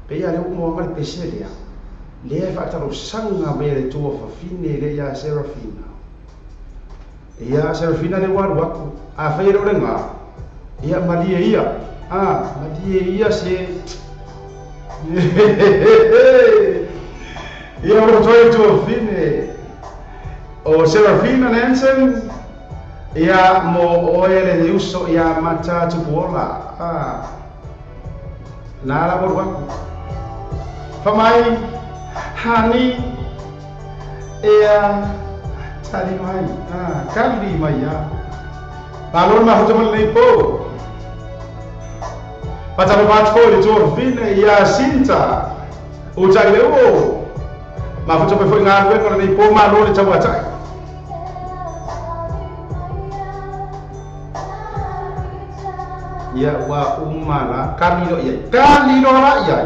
pe ia le mo ma le pese le le fa ta ro sanga me le tu fa fine le ia Serafina. Ia Serafina le waru aku a fai ro lenga ia malie ia a malie ia se ia ro toi tu fine o Serafina Nansen ia mo o ele uso ia mata tu bola a na la waru aku fa mai hani ia tali mai ah kali mai ya balon ma hoto le po pata ba ko le to fine ya sinta o ta le o ma hoto pe fo nga we ko le po ma lo le ta wa ta ya wa umala kali lo ya kali lo la ya.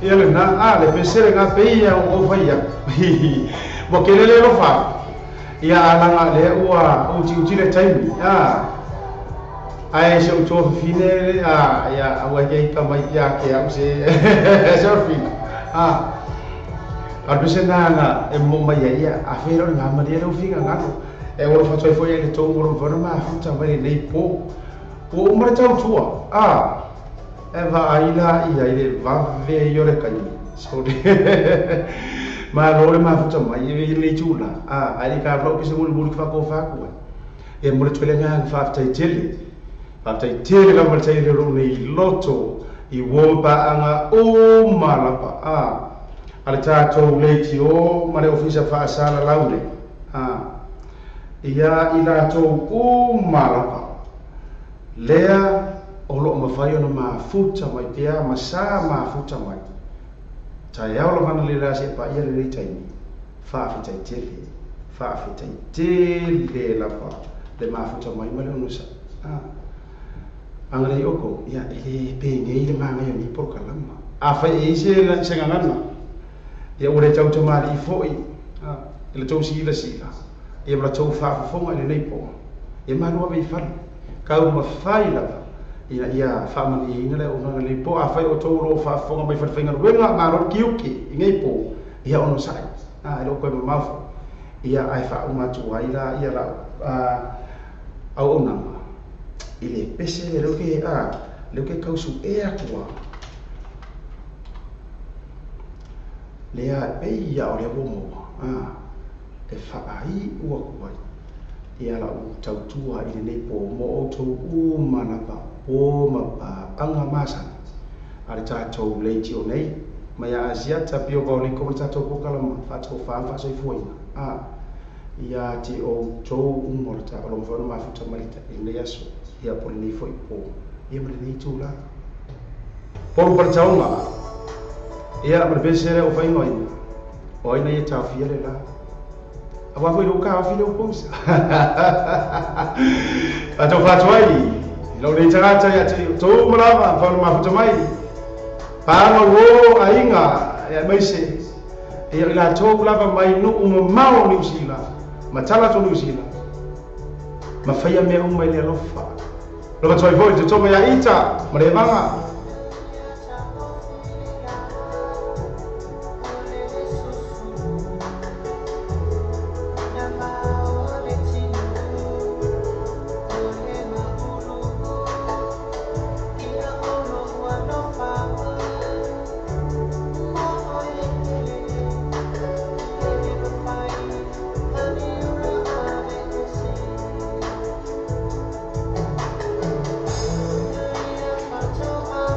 Ia le na a le pesere ngā peia o ofaia. Mo ke lele lofa. Ia alanga le ua uti uti le taimi. Ai se uto fine a ia ua ke ka mai ia ke au se se fina. A pese na na e mo mai ia a fero ngā maria le ufinga ngā. E ora fatoi foi le tou ora vana ma futa mai nei po. O umare tau tua. E va aila ia ile va ve yore kai. Sorry. Ma lore ma futa mai e le tula. Ai ka vlo pese mulu mulu fa ko fa ku. E mo le tole nga fa tai tele. Fa tai tele la mo tai le ro nei loto i wo pa anga o malapa. Ale tatou leiti o ma le ofisa fa sala laule. Ia i latou o malapa. Lea o loo mawhai ona mafuta mai pia, masa mafuta mai. Tai au lavana le rasi e pa ia le reitaini. Whaawhitai tele, whaawhitai tele lapa le mafuta mai ma le onusa. Anga lei oko, ia e le pēngei le maangai o ni poroka lama. A whai e isi e se ngangana. Ia ure tau tamari i foi. E le tau sila sila. Ia mara tau whaafafonga i le nei po. Ia manua vei whale. Kau mawhai lava. Ia ia whaamani ina le o ngā po a whai o tō whaafonga mai whawhainga ruenga mā roro kiuki i ngei po ia ono sai e loko e mamafo ia ai whauma tua ila ia la au onanga i le pese le roke a le roke kausu e atua le a pe ia o le moa e whaai ua kuai ia la u tautua i le nei po mo o tau u manapa o mapa anga masana ale tatou leiti o nei mai a Asia tapio va le ko tatou ko kala ma fatou fa fa soi fuina ia ti o tou umorta o lo mfano mafuta malita ile yaso ia pole nei foi po ia male nei tula por por chaunga ia male pesere o fainga ina o ina ia tafia le la awa foi lo ka fi lo pousa a to fatuai lo le tagata ia te tō marava whanu mafuta mai pānga wō ainga ia maise ia i la tō lava mai nuu mamao Niu Sila matala tō Niu Sila ma whaia mea umai le alofa lova toi foi te tōma ia ita ma le vanga. Bye.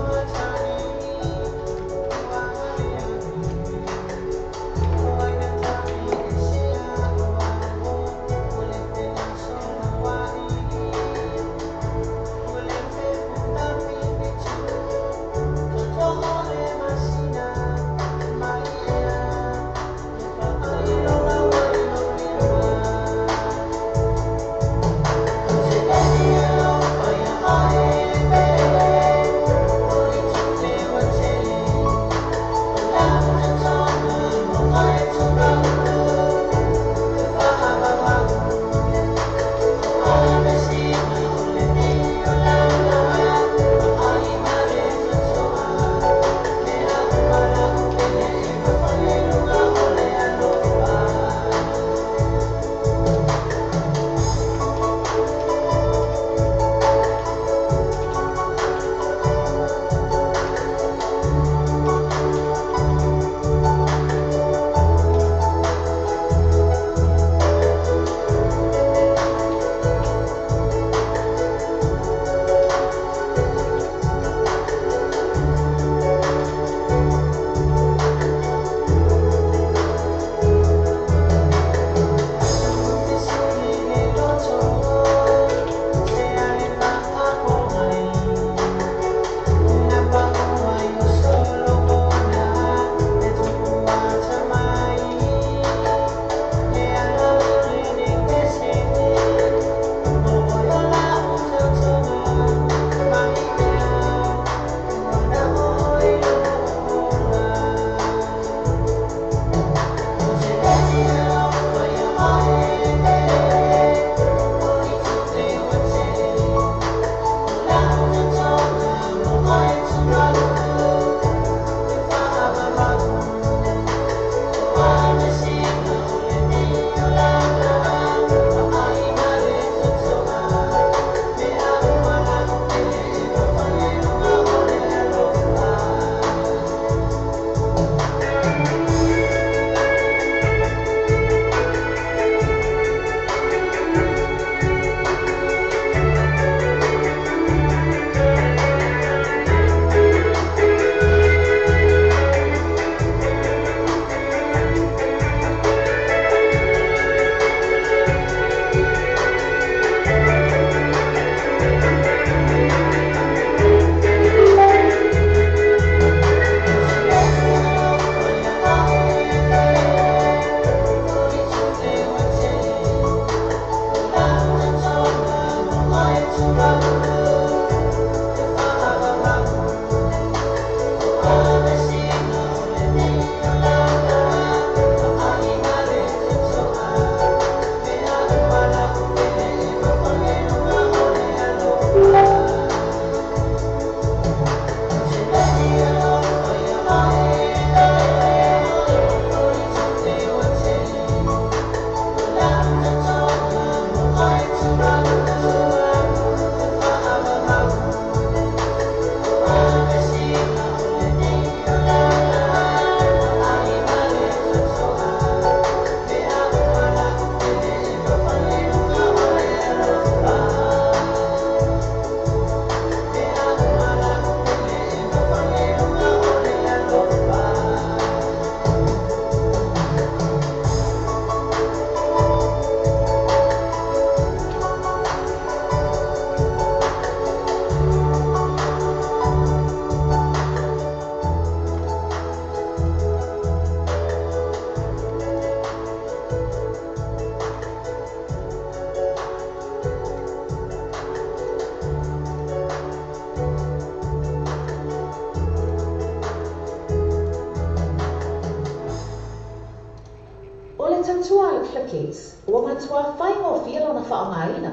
tautua a le ClickX, ua matua faigofie lona faaaogaina.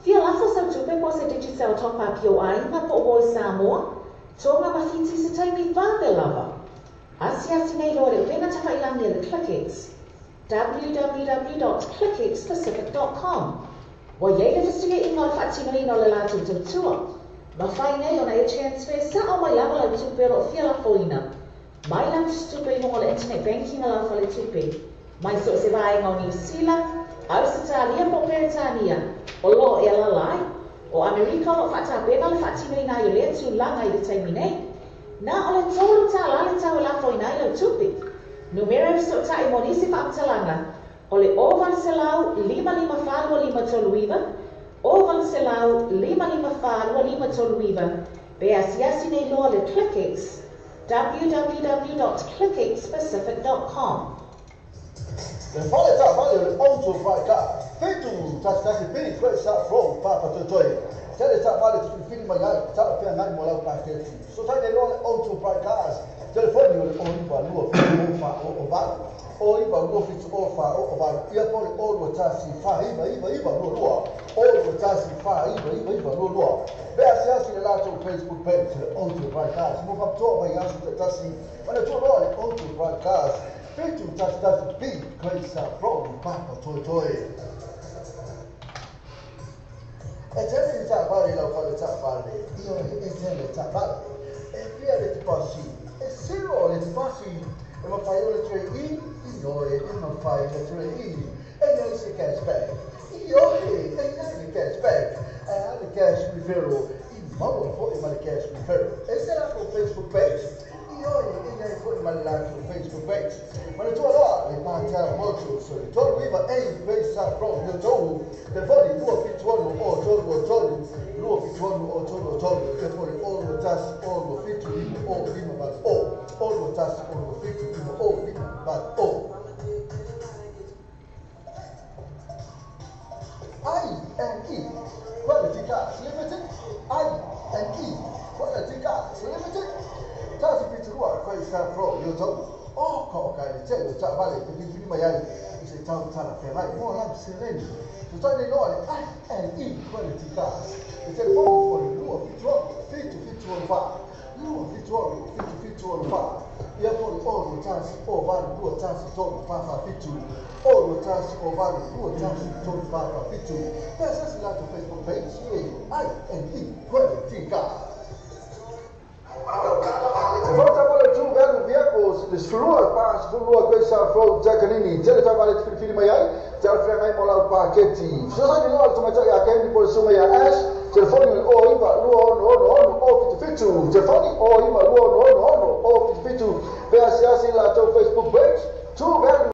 Fia lafo sau tupe po o se Digicel top up i ou aiga po o i Samoa, Tonga ma Fiti i se taimi vave lava. Asiasi nei loa i le upega tafailagi a le ClickX, www.clickxpacific.com. Ua i ai le fesuiaiga o le faatinoina o le latou tautua. Mafai nei ona e transfer sao mai lava lau tupe o lo o fia lafoina mai lau tusitupe i luga o le internet banking a lau faletupe, mai so o se vaega o Niu Sila, Ausetalia po o Peretania o lo o e alaala ai. O Amerika o lo o faatapena le faatinoina ai o lea tulaga i le taimi nei. Na o le $3 le tau e lafoina ai lau tupe. Numera e fesootai mo nisi faamatalaga o le 0800 554 2539, 0800 554 2539, pe asiasi nei loa le ClickX, www.clickxpacific.com. Le fale taavale o le Auto Bright Car, 711 B Grace Up Road, Papatoetoe. Tele taavale te filifili mai ai, talafeagai mo lau paketi. Fesoatai nei loa le Auto Bright Cars, telefoni o le 092 7 4 0 8, 092 7 0 4 0 8, ia po o le 021 4 9 9 9 2 2, 021 4 9 9 9 2 2. Pe asiasi i le latou Facebook page le Auto Bright Cars, mo faapitoa mai aso taitasi, manatua loa le Auto Bright Cars, 711 B Grace Up Road, Papatoetoe. E tele ni taavale i lau fale taavale, ioe, e tele taavale. E fia le tipasi, e zero le tipasi, e mafai ona trade in, ioe, e mafai ona trade in. E i ai se cash back, ioe, e i ai le cash back. Ae a le cash referral, i maua foi ma le cash referral. E se latou Facebook page, ioe, e i ai foi ma le latou Facebook page. Manatua loa le Patel Motors o le 39A Bayside Road, Yotou, telefoni 276 o 323, 276 o 323, telefoni 021 0 7 5 0 5 8 0, 021 0 7 5 0 5 8 0. I&E Quality Cars Limited, I&E Quality Cars Limited, tasi fitu 2 Bayside Road, Yotou, o ka o ka i le tele o taavale te filifili mai ai i se tau talafeagai mo lau seleni. Fesoatai nei loa le I&E Quality Cars, le telefoni o le 276 7764, 276 7764, ia po o le 021 08 21 3 4 7, 021 08 21 3 4 7. Pe asiasi latou Facebook page e I&E Quality Cars. Volta mo le True Value Vehicles, le 12 42 Grace Road, Takanini. Tele taavale te filifili mai ai, talafeagai mo lau paketi. Fesoasoani loa le tamaitai ia Candy po o le susuga ia Ash, telefoni o le 09 2 6 6 0 77, telefoni 09 2 6 6 0 77, pe asiasi i latou Facebook page,